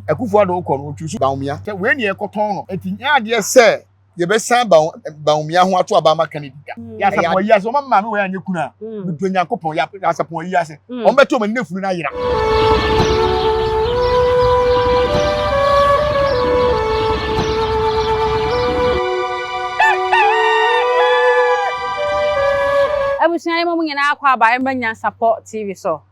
Akufo Addo kɔ no, ɔtwi so Bawumia. Sɛ wei ne yɛkɔtɔn no, enti nyɛ adeɛ sɛ yɛbɛsan Bawumia ho ato aba ama Kennedy da. Yɛ asapɔn ayi ase, wɔn maame wei anyɛ kunu a, medɔ Nyankopɔn, yɛ asapɔn ayi ase, wɔn bɛto wɔn ani na funu no ayera. Abusua yi mo nyinaa akɔ aba ɛmba Nyansapɔ TV so.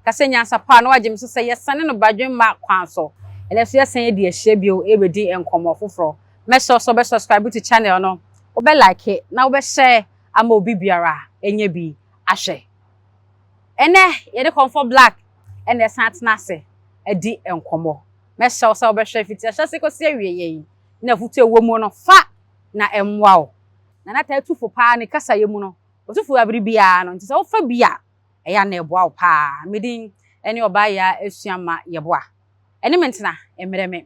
Ka sɛ nyansapɔ a na wagye me so sɛ yɛsane no badwemma kwan so. Ɛnnɛ nso yɛsan adi ahyia bio rebɛdi nkɔmmɔ foforɔ. Mɛsrɛ wo sɛ wobɛ subscribe to channel no, wobɛ like na wobɛ share ama obi biara anya bi ahwɛ. Ɛnnɛ yɛne Kɔmfɔ Black na ɛsan atena ase adi nkɔmmɔ. Mɛsrɛ wo sɛ wobɛhwɛ fiti ahyɛse kɔsi awieɛ yi na afutuo a ɛwɔ mu no fa na ɛmmoa wo. Nana taa tu fo paa ne kasayɛ mu no, ɔtu fo abere biara no nti sɛ wofa bi a Ɛyɛ a na ɛboa wo paa. Me din ne Ɔbaa Yaa Asuama Yeboah. Ɛne me ntena mmerɛ me.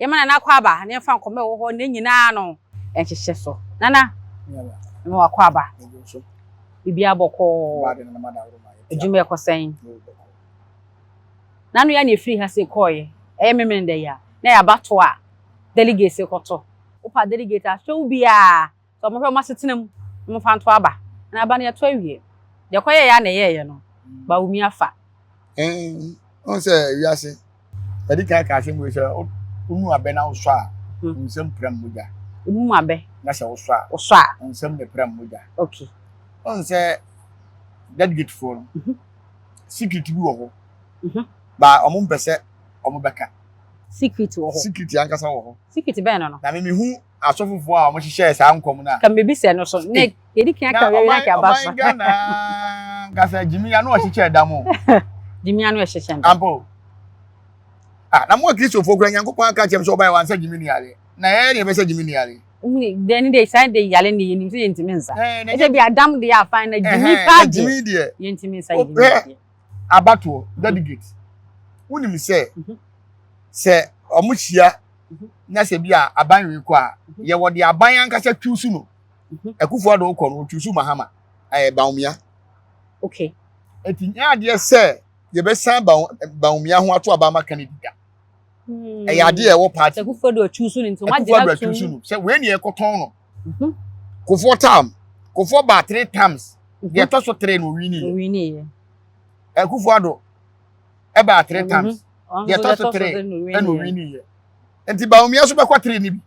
Yɛma Nana Akwaaba na yɛmfa nkɔmmɔ a ɛwɔ hɔ nnɛ nyinaa no nhyehyɛ so. Nana, mema wo akwaaba. Biribiara bɔkɔɔ. Adwuma ɛkɔ sɛn? Nano yɛ na ɛfiri ha sei kɔɔeɛ. Ɛyɛ Memeneda yi a, na ɛyɛ abatoɔ a delegates rekɔto. Wopa delegate a, hwɛ wo biara. Sɛ wɔhwɛ wɔn asetena mu na wɔfa nto aba, na aba no yɛto awie. Deɛ ɛkɔyɛeɛ ara na ɛyɛeɛ no, Bawumia afa. Ɛn, wohu sɛ wiase, yɛde kan ka asɛm wei sɛ wonu abɛ na wosɔ a, wo nsam pira mogya. Wonu abɛ. Na sɛ wosɔ a. Wosɔ a. Wo nsam na pira mogya. Okay. Wohu sɛ delegate foɔ no, secret bi wɔ hɔ. Ba wɔn mpɛ sɛ wɔn bɛka. Secret wɔ hɔ. Secret ankasa wɔ hɔ. Secret bɛn no no? Na me mehu asɔfofoɔ a wɔhyehyɛɛ saa nkɔm no a. Ka mebisa ɛno so. Ne yɛdi kan aka wei na ka aba so. Ɔman Ghana nkasa Jimmy ano ɔhyehyɛ dam o. Jimmy ano ɔhyehyɛ dam. Ampo. Ah, na mo akristofoɔ kura Nyankopɔn aka kyerɛ m sɛ ɔbaeɛ wansa Jimmy ni yare. Na yɛyɛ ne yɛbɛsɛ Jimmy ni yare. Dɛn de saa de yare ne yɛnim sɛ yɛntumi nsa. Ɛsɛ bi adam deɛ afan na Jimmy paa deɛ yɛntumi nsa Jimmy deɛ. Abatoɔ delegate wonim sɛ sɛ ɔmo hyia na sɛ bi a aban wei kɔ a yɛwɔ deɛ aban ankasa twiw so no. Akufo Addo kɔ no ɔtwiw so Mahama ɛyɛ Bawumia. Okay. Eti nyɛ adeɛ sɛ yɛbɛsan Bawumia ho ato aba ama Kennedy da. Ɛyɛ adeɛ a ɛwɔ party. Akufo Addo atwiw so no nti wɔn agye no atum. So no sɛ wei ne yɛkɔtɔn no. Kufuor term Kufuor baa three times. Deɛ ɛtɔ so three na owini. Owini yɛ. Akufo Addo ɛbaa three times. Deɛ ɛtɔ so three ɛna owini yɛ. Nti Bawumia so bɛkɔ three ni bi.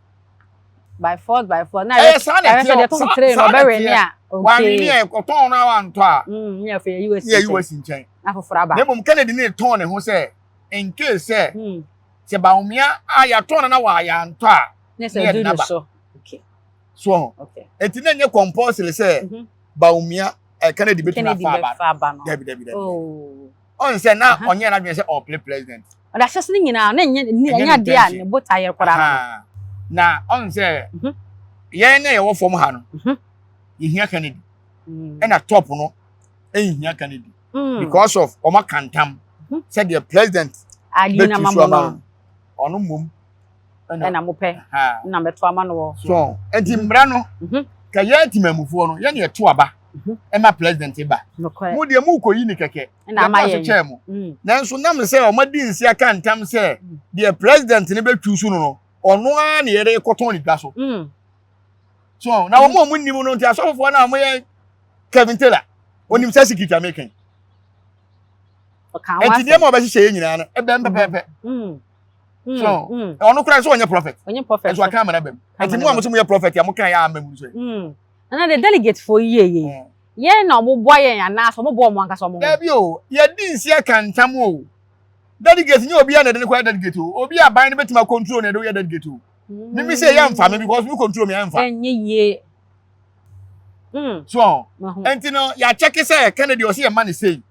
By force by force. Na ɛyɛ saa na ɛteɛ deɛ ɛtɔ so three na ɔbɛwɛ ne a. Okay. Wawini a ɛkɔtɔn no a wantɔ a. Ne afei yɛ US nkyɛn. Yɛ US nkyɛn. Na foforɔ aba. Na mmom Kennedy ne tɔn ne ho sɛ in case sɛ sɛ Bawumia a yɛatɔn no na wayɛ antɔ a. Ne sɛ ɛdu ne so. Okay. So ho. Okay. Eti na nyɛ compulsory sɛ Bawumia Kennedy betumi afa aba no. Dabi dabi dabi. Oh. Ɔn sɛ na ɔnyɛ n'adwene sɛ ɔɔplay president. Ɔde ahyɛse no nyinaa na ɛnyɛ ɛnyɛ adeɛ a ne botaeɛ koraa no. Na ɔn sɛ yɛn na yɛwɔ fam ha no yɛhia Kennedy ɛna top no ɛnhia Kennedy because of wɔn aka ntam sɛdeɛ president bɛtu so ama no ɔno mmom ɛna mopɛ na mɛto ama no wɔ. So nti mmara no ka yɛn temamufoɔ no yɛn yɛto aba ɛma president ba mo deɛ mo kɔ yi ni kɛkɛ yɛtɔ so kyɛɛ mo nanso nam sɛ wɔn adi nsi aka ntam sɛ deɛ president no bɛtwi so no no ɔno ara na yɛde kɔtɔn ne dwa so so na wɔn a wɔn nim no nti asɔfofoɔ no a wɔyɛ Kevin Taylor onim sɛ security American nti nneɛma a ɔbɛhyehyɛ yɛ nyinaa no ɛbɛn pɛpɛɛpɛ so ɔno koraa nso ɔnyɛ prophet nso aka amana bɛm nti mo a mo sɛ mo yɛ prophet a mo kan yɛ ama mu nso yɛ. Nana de delegate fo yie yie yɛn na ɔmo boa yɛn anaasɛ ɔmo boa ɔmo ankasa ɔmo ho. Dabi o yɛdi nsi aka ntam o delegate nyɛ obi a na ɛde ne kɔ yɛ delegate o obi a aban no bɛtumi acontrol na ɛde yɛ delegate o mimi sɛ yɛ nfa mi because mi control mi yɛ nfa. Ɛnyɛ yie. So nti no yɛakyɛke sɛ Kennedy ɔsɛ yɛ ma ne sei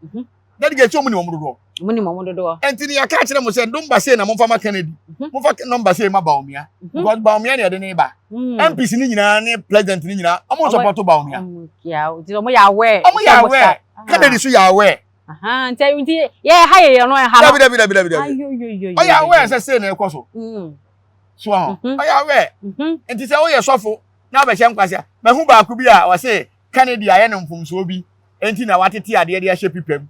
delegate ɔmo ni wɔn dodoɔ. Ɔmo ni wɔn dodoɔ. Nti no yɛaka akyerɛ mo sɛ ndomba sei na momfa ma Kennedy momfa nɔmba sei ma Bawumia because Bawumia na yɛde ne ba MPs ne nyinaa ne president ne nyinaa ɔmo support Bawumia. Ɔmo yɛ aware. Ɔmo yɛ aware Kennedy so yɛ aware. Nti nti yɛ ha yɛ yɛ no ha no. Dabi dabi dabi dabi dabi. Ɔyɛ aware sɛ sei na ɛkɔ so. So ɔyɛ aware. Nti sɛ woyɛ sɔfo na abɛhyɛ nkwasea mahu baako bi a ɔse Kennedy ayɛ no mfomsoɔ bi nti na watete adeɛ de ahyɛ pipa mu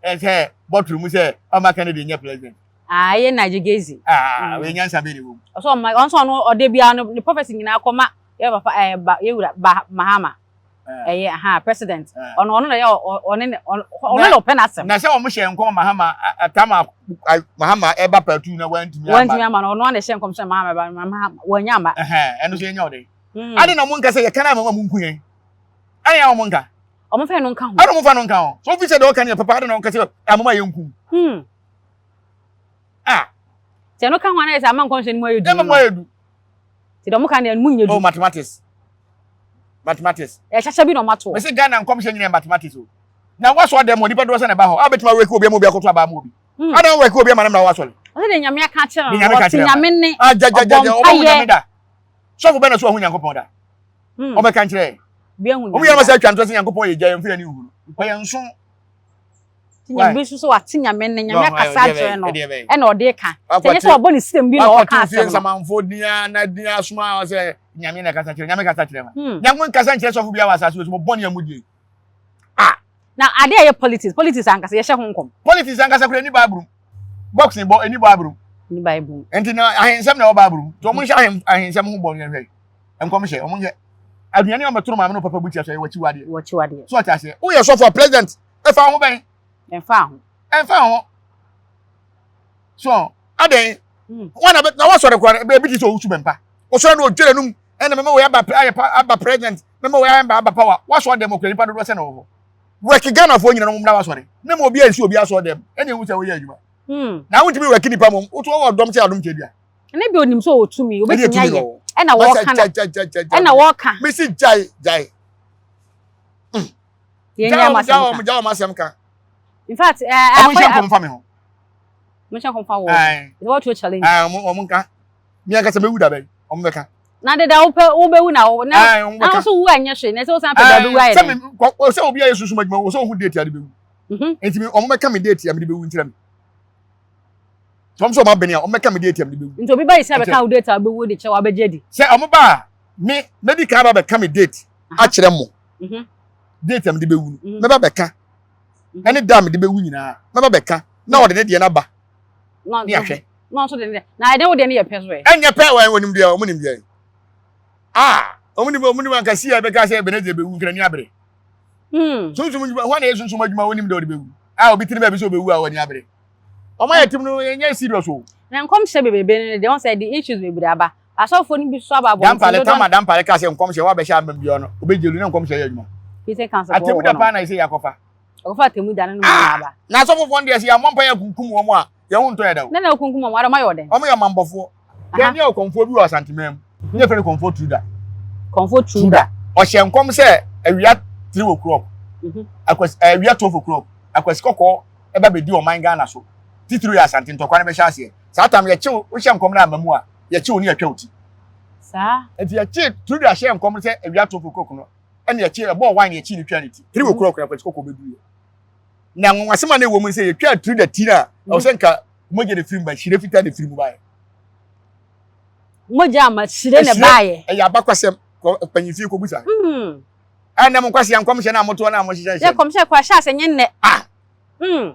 sɛ bɔtolo mu sɛ ɔma Kennedy nyɛ president. Ah, ɛyɛ Nigel Gaisie. Ah, mm. nyansa bɛ ne wɔ mu. Ɔsɛ ɔma ɔnso ɔno ɔde biara no ne prophecy nyinaa kɔma yɛ papa ɛɛ ba yɛ wura ba Mahama. Ɛyɛ aha president. Ɔno ɔno na yɛ ɔne ne ɔno na ɔpɛ n'asɛm. Na sɛ wɔn hyɛ nkɔm Mahama atama Mahama ɛba pɛtu na wɔntumi ama. Wɔntumi ama no ɔno ana hyɛ nkɔm sɛ Mahama ɛba Mahama wɔnya ama. Ɛhɛn ɛno so yɛ nyɛ ɔde. Adi na wɔn nkasa yɛ kan ama wɔn nku yɛn. Ɛna yɛ wɔn nka. Wɔn fɛ no nka ho. Ɛna wɔn fa no nka ho. So ofi sɛ deɛ ɔka no yɛ papa adi na wɔn kasa amoma yɛ nkum. Hmm. Ah. Sɛ ɛno ka ho ana yɛ sɛ ama nkɔmhyɛ no mu ayɛ du. Ɛma mu ayɛ du. Ti dɛ ɔmo ka no mu nyɛ du. Oh mathematics. Mathematics. Ɛhyɛhyɛ bi na ɔmo ato. Mesi Ghana nkɔmhyɛ nyina yɛ mathematics o. Na wasɔ dɛm wɔ nipa dodoɔ sɛ na ɛba hɔ. A bɛtumi awɛki obi ama obi akɔto aba ama obi. Hmm. Adan wɛki obi ama no na wasɔre. Ɔsɛ de nyame aka akyerɛ De no. nyame ka Ɔte kyerɛ nyame ne. Ah gyagyagyaga Ɔbɔ ɔbɛhu nyame mpaeɛ. da. Sɔfo bɛn na so ɔhu Nyankopɔn da. Hmm. Ɔbɛka nkyerɛ. Bi ahu Ɔmo nyame yɛ da. sɛ atwa ntorɔ sɛ Nyankopɔn yɛ gya yɛn mfiri ani nhu no. Ɔyɛ nso. Nyame bi nso so wate nyame ne nyame akasa akyerɛ no ɛna ɔde ka. Sɛ nyɛ sɛ ɔbɔ ne sirem bi na ɔka asɛm no. Nsamanfo dia na dia soma sɛ nyame na kasa kyerɛ nyame kasa kyerɛ ma. Hmm. Nyame nkasa nkyerɛ sɔfo bi a wɔ asase so mo bɔne a mo die. Ah. Na ade a ɛyɛ politics politics ankasa yɛhyɛ ho nkɔm. Politics ankasa kura ni Bible mu. Boxing bɔ ɛni Bible mu. Ni Bible mu. Nti na ahensɛm na ɛwɔ Bible mu. Nti wɔn nhyɛ ahensɛm ho bɔ yɛn hwɛ. Nkɔm hyɛ wɔn nhyɛ. Aduane a wɔbɛtoro maame no papa bu tia so ɛyɛ wɔkyiwadeɛ. Wɔkyiwadeɛ. So ɔte aseɛ. Woyɛ sɔfo a president ɛfa ho bɛn. Ɛmfa ho. Ɛmfa ho. So adɛn. Hmm. Wɔn na na wɔsɔre kora ebi ti sɛ owusu bɛmpa. Wɔsɔre na odwere num ɛna mɛmɛ wɔyɛ aba ayɛ pa aba president mɛmɛ wɔyɛ aba aba power. Wɔasɔ dɛm okura nipa dodoɔ sɛ na wɔ hɔ. Wɛki Ghanafoɔ nyina no wɔn mmra wasɔre. Ne mu obi ansi obi asɔ dɛm ɛna ehu sɛ wɔyɛ adwuma. Hmm. Na wontumi wɛki nipa mom woto wɔ dɔm sɛ adom kyɛ dua. Ɛna bi onim sɛ ɔwɔ tumi obetumi ayɛ ɛna wɔka na ɛna wɔka. Mesi gyae gyae. Hmm. Yɛn nyɛ wɔn asɛm ka. Gyae wɔn asɛm ka. In fact, ɛɛ eh, ɔmo nhyɛ nkɔm fa mi ho. Ɔmo nhyɛ nkɔm fa wɔ. Ɛsɛ wɔn to challenge. Ɛɛ ɔmo ɔmo nka. Mi ankasa mɛwu da bɛn ɔmo bɛka. Na deda wopɛ wobɛwu na wo na na wo so wu anyɛ hwee na ɛsɛ wosan pɛ da bɛwu ayɛ dɛ. Sɛ mi kɔ sɛ obi ayɛ sunsun adwuma wɔ sɛ ohun date ade bɛwu. Mhm. Nti mi ɔmo bɛka mi date a mi de bɛwu nkyerɛ mi. Sɛ ɔmo sɛ ɔmo abɛn a ɔmo bɛka mi date a mi de bɛwu. Nti obi ba yi sɛ bɛka wo date a wobɛwu de kyɛ wabɛgye adi. Sɛ ɔmo ba a me mɛdi kan ba bɛka mi date akyerɛ mo. Mhm. Date a mi de bɛwu no mhm. mɛba bɛka ɛne da a mi de bɛwu nyinaa mɛba bɛka na ɔde ne deɛ no aba ne ahwɛ. Na ɔnso de ne deɛ na ɛdɛ wo deɛ no yɛ pɛ so ɛ. Ɛnyɛ pɛ wɔ wɔn nim deɛ wɔn nim deɛ ah wɔn nim wɔn nim ankasi a ɛbɛka sɛ Ebenezer bɛwu nkira ni abere. Hmm. Sunsun adwuma wɔn na yɛ sunsun adwuma wɔn nim deɛ ɔde bɛwu a obi tiri baabi sɛ ɔbɛwu a wɔn ani abere. Wɔn ayɛ tim no yɛnyɛ serious o. Na nkɔmhyɛ bebrebe no deɛ wɔn sɛ de issues bebree aba asɔfoɔ no bi so aba abɔnten. Dampale tama dampale ka sɛ nkɔmhyɛ wabɛhyɛ amam biara no obɛgye lu na nkɔmhyɛ yɛ adwuma. Christian council Atemu da paa na ɛsɛ yɛ akɔfa. Ɔkɔfa atemu da no no mu ah! aba. Na asɔfofoɔ no deɛ sɛ yɛammɔ mpa yɛ kunkum wɔn a yɛn ho ntɔ yɛ da o. Ne na okunkum wɔn adama yɛ ɔdɛn. Wɔn yɛ ɔmammɔfoɔ. Yɛn ne ɔkɔmfoɔ bi wɔ Asanteman mu. Ne yɛfrɛ no kɔmfoɔ Truda. Kɔmfoɔ Truda. Ɔhyɛ nkɔm sɛ awia 3 o'clock. Mhm. Akwasi awia 12 o'clock. Akwasi kɔkɔɔ ɛba bɛdi ɔman Ghana so. Titiri yɛ Asante ntɔkwa no bɛhyɛ aseɛ. Saa tam yɛkyew wohyɛ nkɔm no ama mu a yɛkyew ne yɛtwa wo ti. Saa. Nti yɛkye Truda hyɛ nkɔm sɛ awia 12 o'clock no ɛna yɛkye ɛbɔɔ wine yɛkye ne twa ne ti. 3 o'clock na akwasi kɔkɔɔ bɛduru yɛ. Na anwanwasɛm a na ɛwɔ mu sɛ yɛtwaa tiri da ti no a ɛwɔ sɛ nka mogya na firi mu ba hyire fitaa na firi mu baeɛ. Mogya ama hyire na baeɛ. Ɛyɛ abakwasɛm mpanyinfie kɔbu sa. Hmm. Ɛnna mo nkwasi nkɔmhyɛ na motoɔ na mohyehyɛ hyɛ. Yɛ kɔmhyɛ kɔ ahyɛ ase nye nnɛ. Ah. Hmm.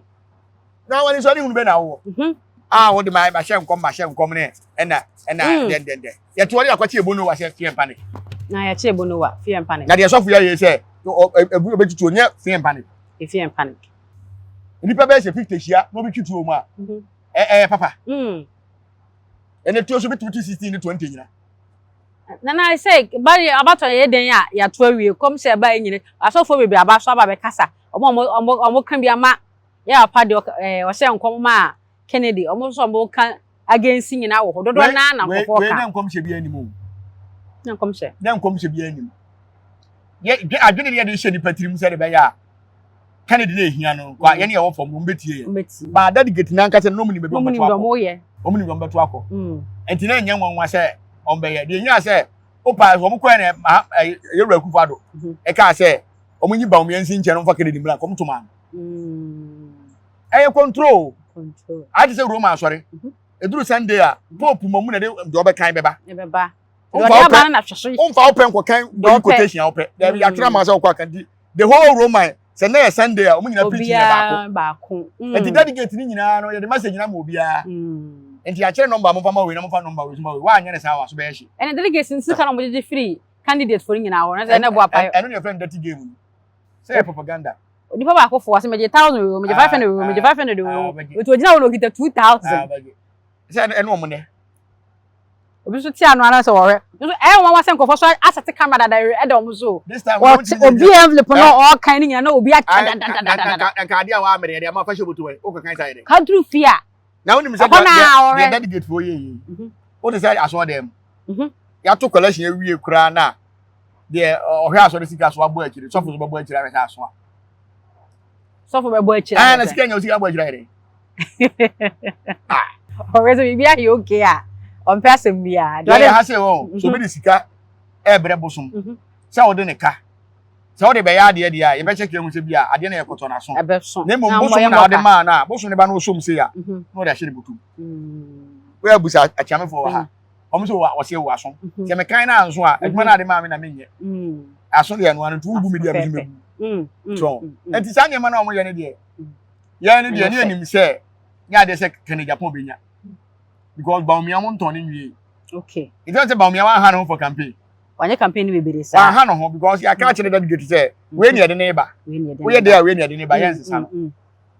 Na wɔn nso ne hunu bɛ na awɔ. Mhm. A wɔde ma ma hyɛ nkɔm ma hyɛ nkɔm ne ɛna ɛna hmm. dɛndɛndɛn. Yɛte wɔde akɔkye ebo no wa sɛ fear panic. Na yɛkye ebo no wa fear panic. Na deɛ sɔfo yɛ yɛ sɛ ebu ebetutu onye fear panic. Efi yɛn panic. Nnipa bɛyɛ sɛ 50 hyia na obi twi tuo mu a, mhm. ɛyɛ papa. Mm. Ɛnɛ tuo so bitumi ti 16 ne 20 nyina. Nana sɛ bari abatɔ yɛ den a yɛato awie kɔm sɛ ɛba nyina asɔfoɔ bebree aba so aba bɛkasa ɔmo ɔmo ɔmo ɔmo ka bi ama yɛ papa deɛ ɔhyɛ nkɔm ma Kennedy ɔmo nso ɔmo ka against nyinaa wɔ hɔ dodoɔ naa na nkurɔfoɔ ka. Wei na nkɔmhyɛ bi anim o. Na nkɔmhyɛ. Na nkɔmhyɛ bi anim. Yɛ adwene ne yɛde hyɛ nipa tirim sɛ de bɛyɛ a Kennedy na ehia no kwa yɛne yɛwɔ fam wɔn bɛtie yɛ. Ba delegate n'ankasa no wɔn nim baabi wɔn bɛto akɔ. Wɔn nim wɔn bɛto akɔ. Nti na nyɛ nwanwa sɛ wɔn bɛyɛ deɛ nyɛ sɛ opa wɔn kɔɛ na ma yɛwura Akufo Addo ɛkaa sɛ wɔn nyi ba wɔn yɛn nsi nkyɛn no wɔn fa Kennedy mmra kɔm to maa no. Ɛyɛ control. Ayɛ te sɛ Roma asɔre. Eduru Sunday a Pope mɔmu na de deɛ ɔbɛkan bɛba. Ɛbɛba. Womfa wo pɛ nkɔkan bɛyi quotation a wopɛ. Dabi yɛatwerɛ ama sɛ wokɔ aka nti the whole Roman Sɛ nnɛ yɛ Sunday a, wɔn nyinaa preaching yɛ baako. Obiara baako. Nti delegate ne nyinaa no, yɛde message na ma obiara. Nti yɛakyerɛ number a momfa ma wei na momfa number wei nso ma wei. Woanyɛ no saa a, w'aso bɛyɛ hye. Ɛna delegates no sika na wɔgyegye firi candidate foɔ no nyinaa hɔ no, sɛ ɛna ɛboa pa. Ɛno na yɛfrɛ no dirty game no. Sɛ yɛ propaganda. Onipa baako fo ase megye 1,000 o, megye 500 o, megye 500 o. Nti ogyina hɔ na okita 2,000. Sɛ ɛno wɔn nɛ. Obi nso te ano ara sɛ wɔhwɛ. Nso ɛyɛ nwanwa sɛ nkurɔfoɔ so asɛte camera dada ɛda wɔn so. This time wɔte obi envelope no ɔɔkan ne nyinaa na obi atwa dadadadada. Nka adeɛ a wɔamere yɛde ama fa hyɛ boto ɛ wokɔkan saa yɛ dɛ. Kaduru fie a. Na wonim sɛ deɛ delegate foɔ yɛ yi. Wote sɛ asɔɔ dɛm. Yɛato collection awie koraa na deɛ ɔhwɛ asɔre sika so abɔ akyire sɔfo so bɛbɔ akyire ahwɛ sɛ aso a. Sɔfo bɛbɔ akyire. Ɛɛ na sika nya osika abɔ akyire ayɛ dɛ. Ɔhwɛ sɛ biribi ayɛ okay a ɔmpɛ asɛm biara. Deɛ ha sɛ wɔ so obi de sika ɛɛbrɛ bosom sɛ ɔde ne ka sɛ ɔde bɛyɛ adeɛ deɛ a yɛbɛkyɛ kɛ hu sɛ bi a adeɛ no yɛ kɔtɔ n'aso na mmom bosom na ɔde maa no a bosom ne ba no ɔsom sei a na ɔde ahyɛ ne bɔtɔm. Woyɛ abusa akyiamefoɔ wɔ ha wɔn sɛ wɔsɛ wɔ aso sɛ mekan no anso a adwuma no ade maa me na menyɛ aso deɛ ɛno ano nti wobu me deɛ me so mɛbu so nti saa nneɛma no a wɔyɛ no deɛ yɛn no deɛ ne yɛnim sɛ nyɛ adeɛ sɛ Kennedy Agyapong bɛnya because Bawumia mo ntɔn ne nwie. Okay. Nti sɛ Bawumia wanha ne ho for campaign. Wanyɛ campaign no bebree saa. Wanha ne ho because yɛaka akyerɛ delegate sɛ wei ne yɛde ne ba. Woyɛ deɛ a wei ne yɛde ne ba yɛn nsesa no.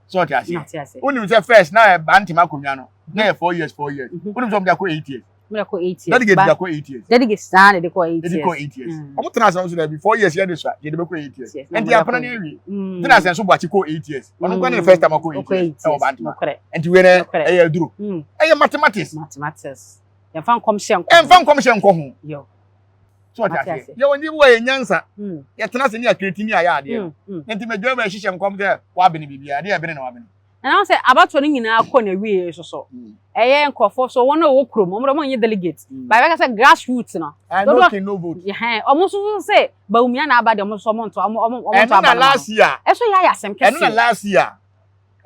So ɔte aseɛ. Wonim sɛ first na ɛba ntem akonnwa no na yɛ 4 years 4 years. Wonim sɛ ɔmo de akɔ 8 years. Mo de akɔ 8 years. Delegate de akɔ 8 years. Delegate saa na de kɔ 8 years. De kɔ 8 years. Ɔmo tena ase nso dɛbi 4 years yɛ de so a yɛde bɛkɔ 8 years. Nti apena ne awie. Tena ase nso Boakye kɔ 8 years. Ɔno nkwa ne first time akɔ 8 years ɛwɔ Bantama. Nti wei nɛ ɛyɛ aduro. Ɛyɛ mathematics. Mathematics. Yɛmfa nkɔmhyɛ nkɔ. Ɛmfa nkɔmhyɛ nkɔ ho. Yo. So ɔte aseɛ. Yɛ wɔn ni wɔ yɛ nyansa. Yɛtena ase ne yɛ ne ayɛ adeɛ. Nti mɛdwa bɛ hyehyɛ nkɔm sɛ wabene biribiara. Adeɛ ɛbene na wabene. Na sɛ abatoɔ no nyinaa kɔ na wie so so ɛyɛ nkurɔfoɔ so wɔn a wɔwɔ kurom wɔn de wɔn nyɛ delegate ba yɛbɛka sɛ grass root no. No king no vote. Ɛhɛn wɔn nso so sɛ Bawumia na aba deɛ wɔn nso wɔn nto wɔn wɔn wɔn nto aba no. Ɛno na last year. Ɛso yɛ ayɛ asɛm kɛseɛ. Ɛno na last year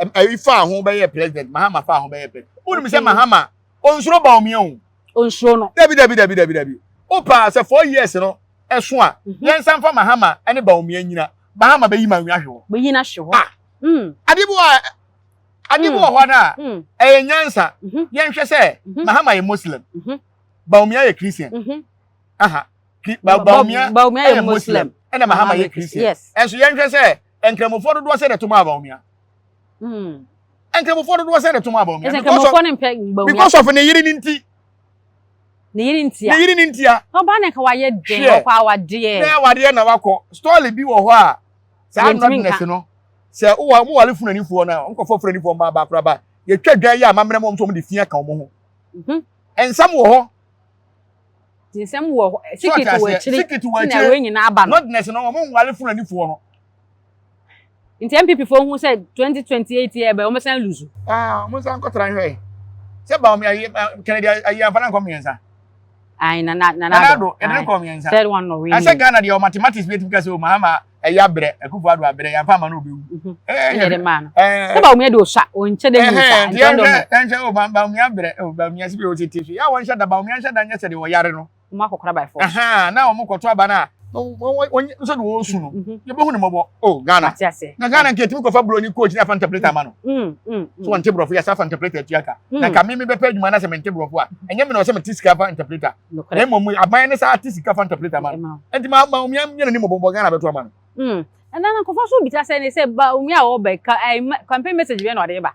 ɛyi fa ho bɛyɛ president Mahama fa ho bɛyɛ president. Wonim sɛ Mahama onsuro Bawumia o. Onsuro no. Dabi dabi dabi dabi dabi. Opa sɛ 4 years no ɛso a yɛn nsa nfa Mahama ɛne Bawumia nyina Mahama bɛyi Bawumia ahwɛ hɔ. Bɛyi no ahwɛ hɔ. Ah. Ade bi wɔ ade bi wɔ hɔ no a ɛyɛ nyansa. Yɛnhwɛ sɛ Mahama yɛ Muslim. Bawumia yɛ Christian. Aha. Bawumia yɛ Muslim. Ɛna Mahama yɛ Christian. Ɛnso yɛnhwɛ sɛ nkramofoɔ dodoɔ sɛ de to maa Bawumia. Nkramofoɔ dodoɔ sɛ de to maa Bawumia. Because of ne yere ne nti. Ne yere ntia. Ne yere ne ntia. Ɔbaa ne nka wayɛ den ɔkɔ awadeɛ. Na awadeɛ na wakɔ. Story bi wɔ hɔ a saa nɔdness no sɛ wowɔ mo wale funanifoɔ no a nkɔfɔ funanifoɔ mmaa baako ba yɛtwa dwan yi a amammerɛ mu wɔn nso wɔn de fi aka wɔn ho. Nsɛm wɔ hɔ. Nsɛm wɔ hɔ. Sikiti wɔ akyire. Sikiti wɔ akyire. Na wei nyinaa aba no. Nɔdness no wɔn nwale funanifoɔ no. Nti NPP foɔ hu sɛ 2028 yɛ bɛ wɔn san lose. Ah, wɔn san kɔtara nhwɛ. Sɛ Bawumia ayi Kennedy ayi anfa na nkɔ mmiɛnsa. Ayi na na na na do ɛde kɔ mmiɛnsa. Third one no wei. Ɛsɛ Ghana deɛ mathematics bi etumi ka sɛ o Mahama ɛyɛ abrɛ Akufo Addo abrɛ yɛn afa ama no obewu. Ɛɛ ɛde maa no. Sɛ Bawumia de osua onkyɛ de nyi sa. Nti yɛn hwɛ yɛn hwɛ o Bawumia abrɛ o Bawumia si bi o tete so yɛ a wɔn hyɛ da Bawumia nhyɛ da nyɛ sɛ de ɔyare no. Wɔn akɔkora by force. Na wɔn kɔtɔ aba na wɔn nso de wɔn su no yɛbɛhu ne mmɔbɔ o Ghana na Ghana nka etumi kɔfa buroni coach na afa interpreter ama no so wɔn te borɔfo yɛ sɛ afa interpreter atua ka na nka mímí bɛpɛ adwuma na sɛ mente borɔfo a ɛnyɛ mi na ɔsɛ mete sika fa interpreter na mmom aban ne saa te sika fa interpreter ama no nti ma Bawumia nyɛ n'anim bɔbɔ Ghana bɛto ama no. Ɛnna na nkɔfɔ so bisa sɛ ne sɛ Bawumia a ɔbɛ ka ɛɛ campaign message bɛ na ɔde ba.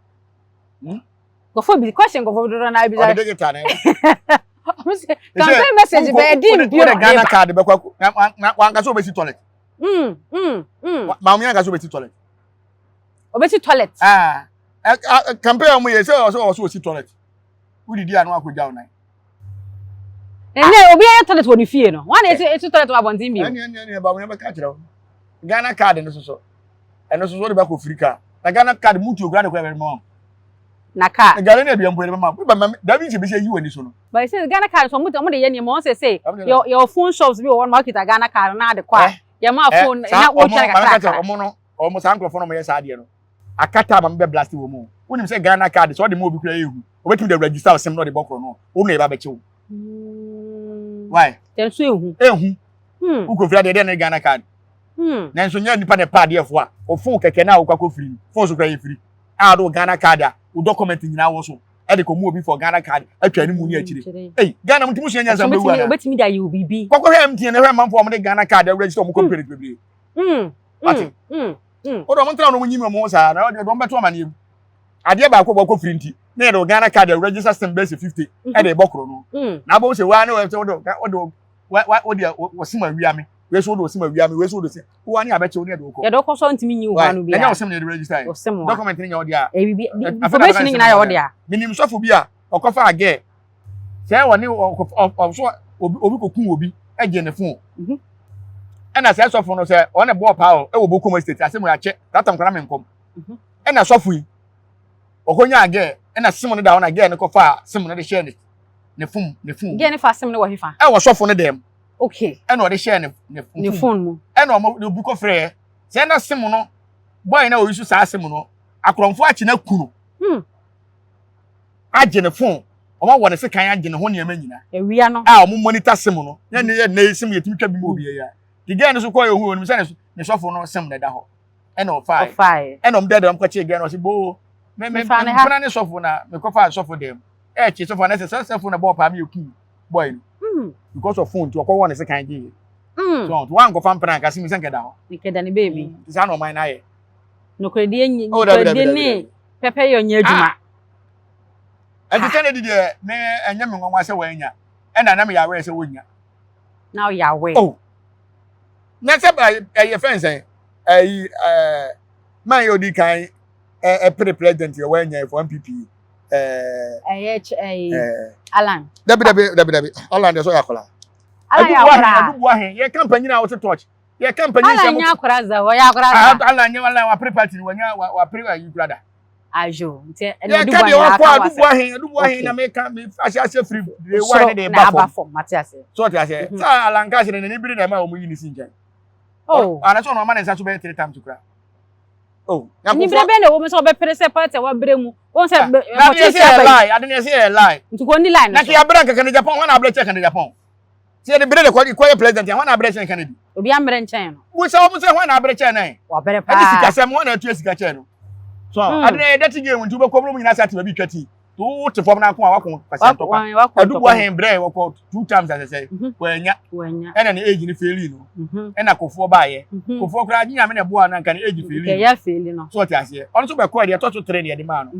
Nkɔfɔ bi question nkɔfɔ dodo na bisa. Ɔde digital na ɛba. Campaign message bɛɛ di bi na ɔde ba. Ghana card bɛkɔ na wankasa obesi toilet. Bawumia ankasa obesi toilet. Obesi toilet. Ah, campaign a wɔn yɛ sɛ ɔsɛ ɔsɛ osi toilet. Wodidi ano akɔgya wo nan. Ɛnɛ obi ayɛ toilet wɔ ne fie no. Wɔn na esi esi toilet wɔ abɔnten bi. Ɛni ɛni ɛni Bawumia bɛka kyerɛ wo. Ghana card no soso. Ɛno soso de bɛkɔ free car. Na Ghana card mutuo kura ne kɔ ɛbɛma wɔn. Na car. Na Ghana ne aduan mpo ɛbɛma wɔn. Bɛma dabi nhyɛ bi sɛ yi wɔ ani so no. But sɛ Ghana card so ɔmo de yɛ nneɛma wɔn sɛ sɛ yɛ yɛ phone shops bi wɔ hɔ na ɔkita Ghana card na ade kɔ a yɛ ma phone na wɔtwa ne kakra. Ɔmo no ɔmo saa nkurɔfoɔ no ɔmo yɛ saa adeɛ no akata ama bɛ blast wɔ mu. Wonim sɛ Ghana card sɛ ɔde ma obi kura ehu obetumi de register ɔsɛm na ɔde bɔ korɔ no wo na ɛba bɛkyɛ wo. Why? Kyɛn so ehu. Ehu. Wokɔ fira deɛ deɛ ne Ghana card. Nanso nyɛ nipa na ɛpɛ adeɛfoɔ a wo phone kɛkɛ no a wokɔ akɔfiri no, phone so koraa yɛ firi a wode wo Ghana card a wo document nyinaa wɔ so ɛde kɔmu obi for Ghana card atwa ne mu ne akyire. Ei, Ghana mo nti mo sua nyansa mbɛwu anaa? Obetumi de ayɛ wo biribi. Kɔkɔhwɛ MTN hwɛ amanfoɔ a wɔde Ghana card register wɔn company bebree. Wate? Wode wɔn ntena wɔn nyim wɔn ho saa na wɔde wɔn bɛto amaneɛ mu. Adeɛ baako a wɔkɔ firi nti na yɛde Ghana card register system bɛyɛ sɛ 50 ɛde bɔ korɔ no. Na abɔ sɛ waa ne wɔde wɔde wɔde wɔsim awia me. Wei so wode wɔsim awia me wei so wode wɔsim wa ne abɛkyɛ wo ne yɛde wokɔ. Yɛde wokɔ so ntumi nyi wo ho ano biara. Ɛnyɛ wɔsim na yɛde register yɛ. Wɔsim wa. Document ne nyɛ wɔde a. Ebibi information ne nyinaa yɛ wɔde a. Menim sɔfo bi a ɔkɔfa agɛ sɛ wɔne ɔso obi kɔku obi gye ne phone. Ɛna sɛ sɔfo no sɛ ɔne bɔɔ paa o ɛwɔ Bokom estate asɛm wɔ akyɛ that time kora me nkɔm. Ɛna sɔfo yi ɔkɔnya agɛ ɛna sim no da hɔ na gɛɛ no kɔfa sim no de hyɛ ne ne phone ne phone. Gɛɛ ne fa sim no wɔ hefa? Ɛwɔ sɔfo no dɛm. Okay. Ɛna ɔde hyɛ ne ne ne phone mu. Ɛna ɔmo obi kɔfrɛ sɛ na sim no boy na oyi so saa sim no akorɔmfo akyi na kunu. Agye ne phone. Wɔn awɔ ne sekan agye ne ho nneɛma nyina. Awia no. A wɔn monitor sim no. Na ne yɛ ne sim yɛtumi twa bi mu obi ya. The girl no so kɔ ehu onim sɛ ne sɔfo no sim na ɛda hɔ. Ɛna ɔfae. Ɔfae. Ɛna wɔn dɛdɛ wɔn kɔkye girl no ɔsi boo. Me me mpena ne sɔfo na me kɔfa sɔfo dɛm. Ɛkye sɔfo na sɛ sɔfo na bɔɔ paa me eku boy no. Because of phone nti ɔkɔ wɔ ne sekan gye. So wankɔfa mpena nka sim sɛ nkɛda hɔ. Nkɛda ne baby. Saa na ɔman na ayɛ. Nokorɛdie nokorɛdie ne pɛpɛyɛ ɔnyɛ adwuma. Ɛnti Kennedy deɛ me ɛnyɛ me nwanwa sɛ wanya ɛna na meyɛ aware sɛ wɔnya. Na ɔyɛ aware. Oh. Na sɛ ɛyɛ fɛn sɛn ɛyi ɛɛ man yɛ odi kan ɛpere president yɛ wanya for NPP ɛɛ. Ɛyɛ ɛyi Alan. Dabi dabi dabi dabi Alan deɛ sɛ ɔyɛ akɔla. Alan yɛ akɔla. Adubu ahe yɛ ka mpanyin a wɔte torch yɛ ka mpanyin sɛ. Alan nyɛ akɔla za ɔyɛ akɔla za. Alan nyɛ Alan wapere party wanya wapere ayi kura da. Ajo, nti ɛna Yɛ ka deɛ wakɔ adubu ahe adubu ahe na meka me ahyɛ ahyɛ firi de wa ne de ba fam. Mate ase. So ɔte ase. Sɛ alanka ahyɛ n'ani biri na ɛma wɔn yi ne si nkyɛn. Oh. Ana sɛ ɔno ɔma ne nsa so bɛyɛ three times kura. Oh. Anibere bɛn na ɛwɔ mu sɛ ɔbɛpere sɛ party a wabrɛ mu. Wɔn sɛ ɛkɔkye si aba yi. Ade ne ɛsɛ yɛ lie. Nti kò ní lie no so. Na kí abere nka Kennedy Japan wɔn na abere kyɛ Kennedy Japan. Sɛ yɛde bere de kɔ kɔyɛ president a wɔn na abere kyɛn Kennedy. Obi amere nkyɛn no. Busa wɔn sɛ wɔn na abere kyɛn nan. Wabere paa. Ɛne sikasɛm wɔn na atua sika kyɛn no. So hmm. ade na yɛ dirty game nti wobɛkɔ mu nyinaa sɛ ate baabi twa ti. To wote fam na ako a wako kwasi ntɔkwa. Adubu ahen brɛ wɔkɔ two times asɛsɛ. Mhm. Wɔanya. Ɛna ne age ne faili no. Mhm. Ɛna kofoɔ baayɛ. Mhm. Kofoɔ koraa gye nyame na ɛboa no anka ne age faili no. So ɔte aseɛ. Ɔno nso bɛkɔɔ deɛ ɛtɔ so tere deɛ ɛde maa no.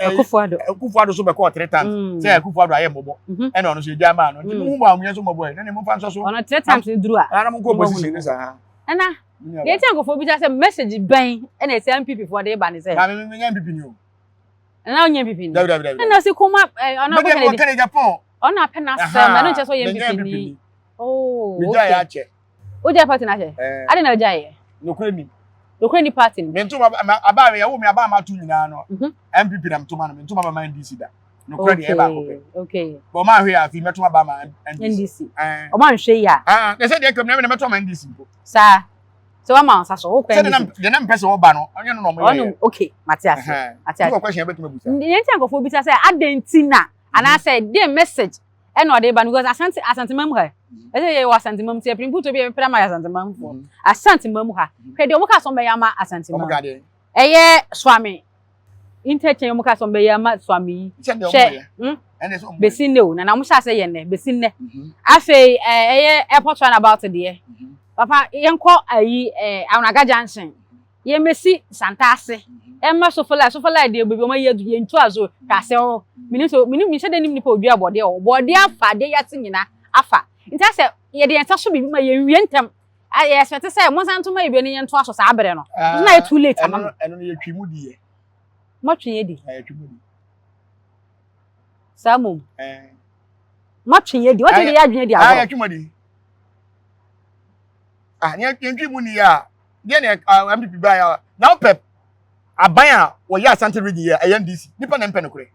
Akufo Addo. Akufo Addo so bɛkɔɔ three times. Mm. Sɛ Akufo Addo ayɛ mmɔbɔ. Mhm. Ɛna ɔno nso egya maa no. Nti mo hu bɔ ahoyɛ nso mmɔbɔ yɛ. Na ne mo fa nsɔ so. Ɔno three times ne duru a. Ɛna mo nkɔ opposition ne saa. Ɛna deɛ nti nkurɔfoɔ bisa sɛ message bɛn ɛna ɛsɛ NPP foɔ de ba ne sɛ. Na me me nyɛ NPP ni o. Ɛna ɔnyɛ NPP ni. Dabi dabi dabi. Ɛna ɔsi kuma ɛ ɔno akɔ kɛnɛ di. Mɛ Japan. Ɔno apɛ n'asɛm ɛno nkyɛ sɛ ɔyɛ NPP ni. Oh okay. Megya yɛ akyɛ. Wogyae party no ahyɛ? Eh. Ade na wogyae yɛ? Nokorɛ nim. Nokorɛ ni party no. Mento ma aba a yɛwo me aba a mato nyinaa no. NPP na meto ma no mento ma ma NDC da. Nokorɛ deɛ ɛyɛ baako pɛ. Okay. Bɔ ɔma ahwɛ yɛ afei mɛto aba ma NDC. NDC. Eh. Ɔma nhwɛ yi a. Ah, na sɛ deɛ kɛm na mɛto ama NDC mpo. Saa. Sɛ wama nsa so wokɔ NDC. Sɛ deɛ na mpɛ sɛ wɔba no ɔnyɛ no na ɔmo yɛ. Ɔno okay mate ase. Mate ase. Wɔ question bɛtumi abusa. Deɛ nti a nkurɔfoɔ bisa sɛ adɛn nti na anaasɛ deɛ message ɛna ɔde ba no because asante asanteman mu ha ɛsɛ yɛ wɔ asanteman mu ti ɛpere mputuo bi yɛ pere ama yɛ asanteman foɔ mm-hmm. asanteman mu ha hwɛ deɛ wɔn ka sɔn bɛyɛ ama asanteman ɛyɛ swami interchange wɔn ka sɔn bɛyɛ ama swami yi hwɛ hmm? besi nnɛ o na na wɔn hyɛ ase yɛ nnɛ besi nnɛ mm-hmm. afei ɛyɛ airport roundabout deɛ mm-hmm. papa yɛn kɔ ayi ɛɛ awunaga junction. Yɛmmɛsi Santase mma Sofolai, Sofolai deɛ baabi wɔn ayi adu yɛn ntu aso hwɛ ase hɔ. Menim sɛ menim mehyɛ da nim nipa odua bɔdeɛ wɔ bɔdeɛ afa adeɛ yi ase nyina afa. Nti asɛ yɛde yɛn nsa so biribi ma yɛnwie ntɛm. Yɛ expect sɛ monsan nto ma yɛ bio ne yɛntoa so saa berɛ no. Nso na ayɛ too late ama mo. Ɛno no yɛtwi mu di yɛ. Moatwe yɛ di? Yɛtwi mu di. Saa mmom. Moatwe yɛ di. Wɔtumi de yɛ adwene di agorɔ. Yɛtwi mu di. Ah, yɛntwi mu ni yɛ a. Deɛ na MPP ba yɛ na wopɛ aban a wɔyɛ Asante region yɛ ɛyɛ NDC nipa na mpɛ no korɛ.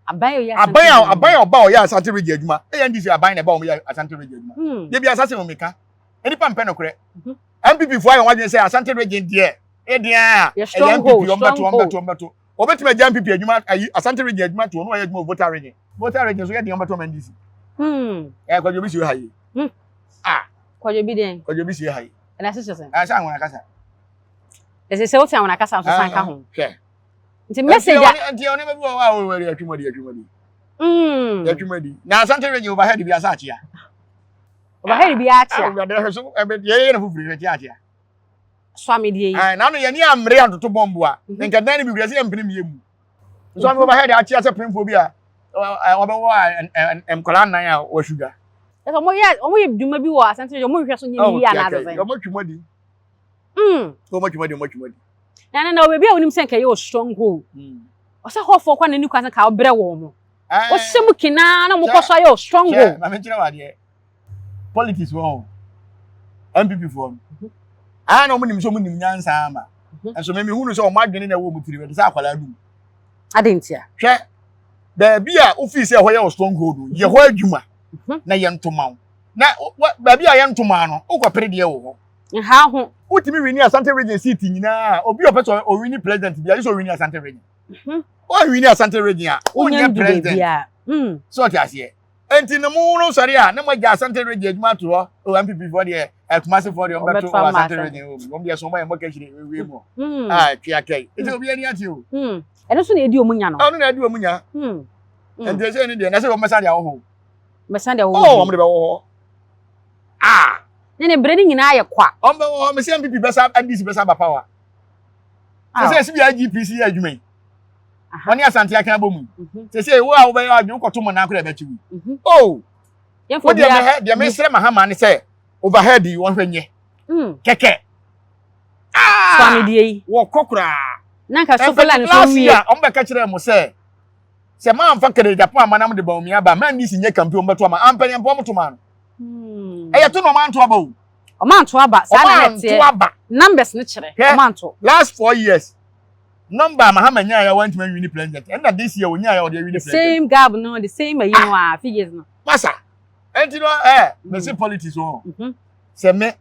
Aban a ɔyɛ aban a aban a ɔba ɔyɛ Asante region adwuma ɛyɛ NDC aban na ɛba wɔn yɛ Asante region adwuma. Hmm. Deɛ bi asase wɔn meka nipa mpɛ no korɛ. MPP fo ayɛ wɔn adwene sɛ Asante region deɛ ɛdeɛ a ɛyɛ MPP wɔn bɛto wɔn bɛto wɔn bɛto wɔbɛtumi agya MPP adwuma ayi Asante region adwuma to wɔn wɔyɛ adwuma wɔ Volta region Volta region so yɛ deɛ wɔn bɛto wɔn NDC. Hmm. Ɛyɛ kwadwo bi si ha yi. Hmm. Ah. Kwadwo bi dɛn? Kwadwo bi sie ha yi. Ɛna ɛsɛ sɛ. Ɛsɛ anwona kasa. Ɛsɛ sɛ wote anwona kasa nso san ka ho. Hwɛ. Nti message a. Nti ɔne bɛbi wɔ hɔ a wɔwɔ yɛtwum adi yɛtwum adi. Yɛtwum adi. Na Asante region overhead bi asa akyea. Overhead bi akyea. Awurade hwɛ so ɛbɛ yɛyɛ na foforo hwɛ kyea akyea. Swami deɛ yi. Na ano yɛne ammere antoto bɔmbo a. Nka dan no bi kura sɛ yɛmpene mmie mu. Nso ɔno overhead akyea sɛ pemfoɔ bi a wɔbɛwɔ a nkwadaa nnan a wɔasuga. Ɛsɛ wɔn yɛ wɔn yɛ dwuma bi wɔ Asante region wɔn nhwɛ so nyɛ yie anaasɛ sɛn. Wɔn atwum adi. Wɔn atwum adi wɔn atwum adi. Na na na obi a wonim sɛ nka yɛ wɔ stronghold. Ɔsɛ hɔfoɔ kɔ n'ani kwan sɛ nka ɔbrɛ wɔn mo. Ɔhyɛ mu kinaa na wɔn kɔ so ayɛ wɔ stronghold. Maame kyerɛ wɔ adeɛ. Politics wɔ hɔ. NPP foɔ no. Ayɛ na wɔn nim sɛ wɔn nim nyansa ama. Nso mɛmi hunu sɛ wɔn adwene na ɛwɔ wɔn tiri bɛ te sɛ akwadaa dum. Adi ntia. Hwɛ baabi a wofi sɛ ɛhɔ yɛ wɔ stronghold no yɛ hɔ adwuma na yɛ ntoma wo. Na baabi a yɛ ntoma no wokɔ pere deɛ wɔ hɔ. Nha ho. Wotumi wini Asante region seat nyinaa. Obi a ɔpɛ sɛ ɔwini president bi a, sɛ ɔwini Asante region. Ɔwini Asante region a, wonyɛ president. So ɔte aseɛ. Enti no mo no sɔre a, na mo agya Asante region adwuma ato hɔ. O MPP foɔ deɛ, Kumasi foɔ deɛ, wɔn bɛto o Asante region o. Wɔn deɛ so wɔn ayɛ mo kɛhyire ewie mu. Ah, twea kɛyi. Eti obi ani ate o. Ɛno nso na edi wɔn nya no. Ɛno na edi wɔn nya. Enti ɛsɛ ne deɛ, na sɛ wɔn bɛsa de awɔ hɔ. Bɛsa de awɔ hɔ. Oh, wɔn de bɛwɔ hɔ. Ah. Ne ne bere ne nyinaa yɛ kwa. Wɔn bɛwɔ hɔ, mesi MPP bɛsa, NDC bɛsa aba power. Sɛ sɛ esi bi IGPC yɛ adwuma yi. Wɔne Asante aka abɔ mu. Sɛ sɛ wo a wobɛyɛ adwene wokɔto mo nan koraa ɛbɛkye wo. Oh. Wo deɛ mehɛ deɛ mesrɛ Mahama ne sɛ overhead yi wɔnhwɛ nyɛ. Kɛkɛ. Ah. Swami deɛ yi. Wɔkɔ koraa. Na nka sokola ne so wie. Last year wɔn bɛka kyerɛ mo sɛ sɛ mamfa Kennedy Agyapong amma na mode Bawumia ba ma NDC nyɛ campaign wɔn bɛto ama ampanyɛmpa wɔn to maa no. Ɛyɛ to na ɔmo anto aba o. Ɔmo anto aba saa na ɛteɛ. Ɔmo anto aba. Numbers no kyerɛ ɔmo anto. Last 4 years number a Mahama nyaa ya wantumi anwini president ɛna this year onyaa ya ɔde awini The president. same gap no, the same ayi no a figures no. Masa ɛnti no mesi politics wɔ sɛ me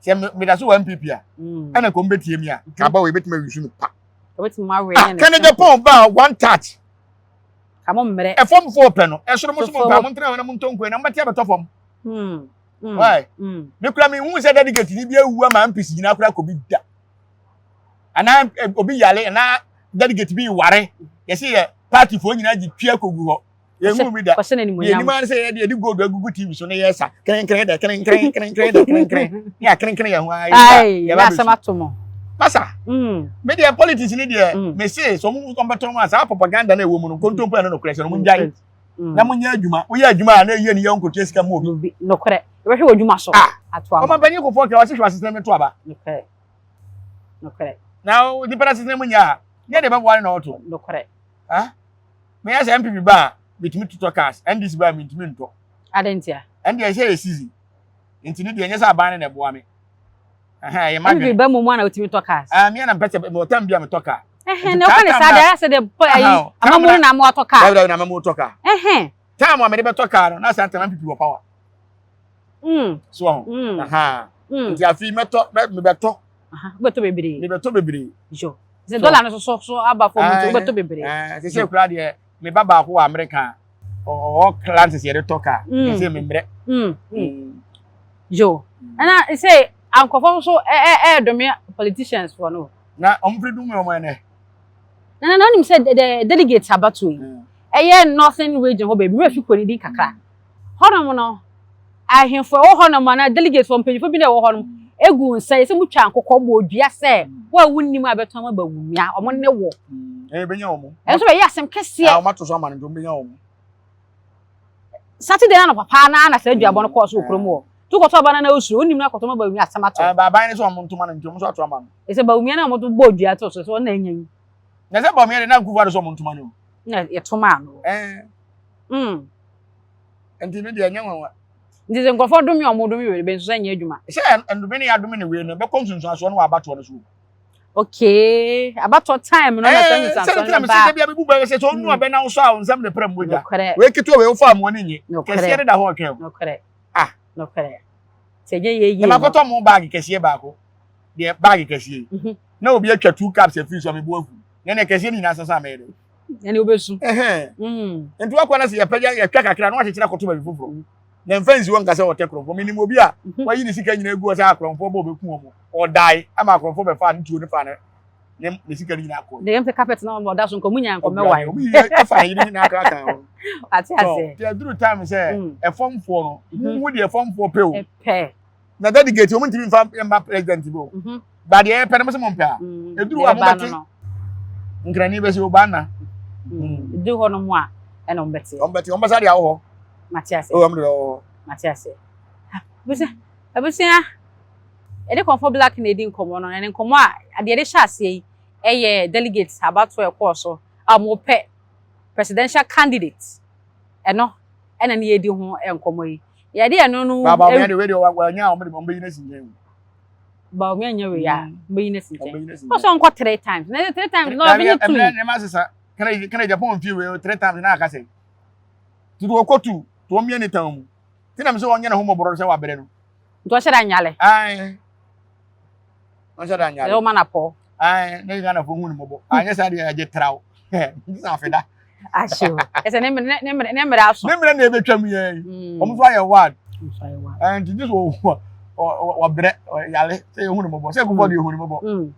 sɛ me meda so wɔ NPP a ɛna kɔn bɛtie mi a kaba wɔ ebɛtumi awi so no pa. Ebɛtumi awe ne ne. Kennedy Agyapong ba one touch. Ka mo mmerɛ. Ɛfɔm fo pɛ no ɛsoro mo so mo mpa mo ntena hɔ na mo ntɔ nkoe na mo bɛte abɛtɔ fam. Why? Me kura me hu sɛ delegate ni bi awu ama MPs nyinaa kura kɔ bi da. Anaa obi yale anaa delegate bi ware yɛsi yɛ party foɔ nyinaa gye twia kɔgu hɔ. Yɛn hu bi da. Kɔhyɛ n'animuonyam. Yɛn anim ara sɛ yɛde yɛde gold agugu TV so na yɛsa krenkren dɛ krenkren krenkren dɛ krenkren ne akrenkren yɛn ho ara. Ayi na asɛm ato mo. Masa. Me deɛ politics ni deɛ me se sɛ ɔmo ɔmo bɛtɔn mu a saa propaganda na ɛwɔ mu no nkontompo ɛno nokorɛ sɛ ɔmo ngyae na mo nyɛ adwuma woyɛ adwuma a na ɛyɛ ne yɛ nkotua sika mu obi. Nokorɛ yɛbɛhwɛ wɔ adwuma so. Ah ɔmo mpanyin kofoɔ kɛ ɔsi hwɛ asetena mi to aba. Nokorɛ nokorɛ. Na nipa na asetena mu nyɛ a nyɛ deɛ bɛboa ne na ɔto. Nokorɛ. Ah meyɛ sɛ NPP ba a metumi totɔ cars NDC ba a mentumi ntɔ. Adɛn ntia? Ɛndeɛ ɛsɛ yɛ season nti ne deɛ ɛnyɛ sɛ aban ne na ɛboa me. Ɛhɛn ɛyɛ ma dwene. NPP ba mu mu a na wotumi tɔ cars. Ah me na mpɛ sɛ mewɔ time bi a metɔ car. Ɛhɛn na ɔka ne saa deɛ ayɛ sɛ deɛ pɔ ayi amamu no na ama watɔ car. Dabi dabi na amamu tɔ car. Ɛhɛn. Time a mede bɛtɔ car no na saa time NPP wɔ power. So ɔho. Nti afei mɛtɔ mebɛtɔ. Wobɛtɔ bebree. Mebɛtɔ bebree. Yo. Sɛ dɔla no so so aba fam nti wobɛtɔ bebree. Ɛɛ sɛ kura deɛ me ba baako wɔ Amerika ɔwɔ classes yɛde tɔ car. Sɛ me mmerɛ. Yo. Ɛna sɛ ankɔfo nso ɛɛdome politicians foɔ no. Na ɔmo firi dum wɔn ɛnɛ. Na na onim sɛ the delegates abato yi ɛyɛ northern region hɔ baabi mmerɛ fi kɔ ne din kakra. Hɔnom no ahemfo ɛwɔ hɔnom anaa delegates wɔ mpanyinfo bi na ɛwɔ hɔnom egu nsa yɛ sɛ mutwa nkokɔ bɔ odua sɛ wo a wunnim a bɛtɔn ama Bawumia ɔmo ne wo. Ɛyɛ bɛnya wɔn. Ɛnso bɛyɛ asɛm kɛseɛ. A wɔn ato so ama no nti wɔn bɛnya wɔn. Saturday na anɔpa paa na na saa aduabɔ no kɔɔ so wɔ kurom hɔ. Tu kɔtɔ aba no na osuro wonim na akɔtɔ ma Bawumia asɛm ato. Ɛɛ baaban ne sɛ wɔn ntoma no nti wɔn nso ato ama no. Ɛsɛ Bawumia na wɔn bɔ odua to so sɛ wɔn na anya yi. Na sɛ Bawumia de na Akufo Addo sɛ wɔn ntoma no. Na yɛto maa no. Ɛɛ. Nti no deɛ ɛnyɛ nwanwa. Nti sɛ nkurɔfoɔ dome a wɔn dome wei bɛ nso sɛ nyɛ adwuma. Sɛ ndome ne yɛadome ne wei no ɛbɛkɔ nsunsuansoɔ no wɔ abatoɔ no so. Okay, abatoɔ time no na sɛ nsunsuansoɔ no ba. Sɛ sɛ bi bu bɛ sɛ sɛ onu abɛ na wosɔ a nsɛm de pɛrɛ mogya. Wei ketewa wei wofa amoa ne nye. Kɛseɛ de da hɔ ɔtwɛn. Nokorɛ. Ah. Nokorɛ. Sɛ ɛnyɛ yɛ yie. Na makɔtɔ mo baagi kɛseɛ baako. Deɛ baagi kɛseɛ yi. Na obi atwa 2 cups afiri so a mebu afu. Na ne kɛseɛ no nyinaa sasa mɛyɛ dɛ. Ɛne wobɛsu. Nti wakɔ na sɛ yɛpɛgya yɛtwa kakra na wakyekyere akɔto baabi foforɔ. Na mfa nsi hɔ nka sɛ ɔtɛ korɔmfoɔ. Menim obi a wayi ne sika nyinaa agu hɔ sɛ akorɔmfoɔ ba ɔbɛku wɔn. Ɔdae ama akorɔmfoɔ bɛfaa ne tuo no faa ne ne ne sika no nyinaa kɔe. Deɛ ɛmfɛ carpet na ɔda so nka ɔmo nya nka ɔmɛwae. Ɔbrane ɔmo yi ɛfa yere nyinaa koraa kan ho. Ate aseɛ. Nti aduru time sɛ ɛfɔmfoɔ no mo hu deɛ ɛfɔmfoɔ pɛ o. Pɛ. Na delegate wɔn ntumi nfa mma president bi o. Ba deɛ yɛpɛ no mo sɛ mo mpɛ a. Eduru hɔ a mo bɛte nkrani bɛsi o ba nna. Eduru hɔ nom a ɛna wɔn bɛte. Wɔn bɛte wɔn bɛsa de awɔ hɔ. Mate ase. O wɔn de wɔ hɔ. Mate ase. Abusua abusua yɛde kɔnfɔ black na edi nkɔmɔ no na ne nkɔmɔ a adeɛ yɛde hyɛ aseɛ yi ɛyɛ delegates abatoɔ ɛkɔɔ so a wɔn pɛ presidential candidate ɛno ɛna ne yɛdi ho nkɔmɔ yi. Yɛde ɛno no. Ba Bawumia de wei deɛ wanya a wɔn de wɔn bɛyi no asi nkyɛn o. Bawumia nya wei a wɔn bɛyi no asi nkyɛn. Wɔn sɛ ɔnkɔ three times na three times na ɔbɛnya tumi. Ɛmɛ nneɛma asesa kana kana Japan fie wei three times na aka sɛ tutu ɔkɔ tu to wɔn mmiɛ ne tan mu ti na mi sɛ wɔnyɛ ne ho mɔborɔ sɛ wabrɛ no. Nti ɔhyɛ da nyale. Ayi ɔhyɛ da nyale. Ɛwɔ ma na pɔ. Ayi ne Ghana fo hu ne mɔbɔ anyɛ saa deɛ ɛgye traw nti sɛ afeda. Ahyew. Ɛsɛ ne mmerɛ ne mmerɛ ne mmerɛ aso. Ne mmerɛ na ebetwa mu yɛn yi. Wɔn nso ayɛ ward. Ɛn ti gye so wɔbrɛ yale sɛ ehu ne mɔbɔ sɛ ekufɔ de ehu ne mɔbɔ.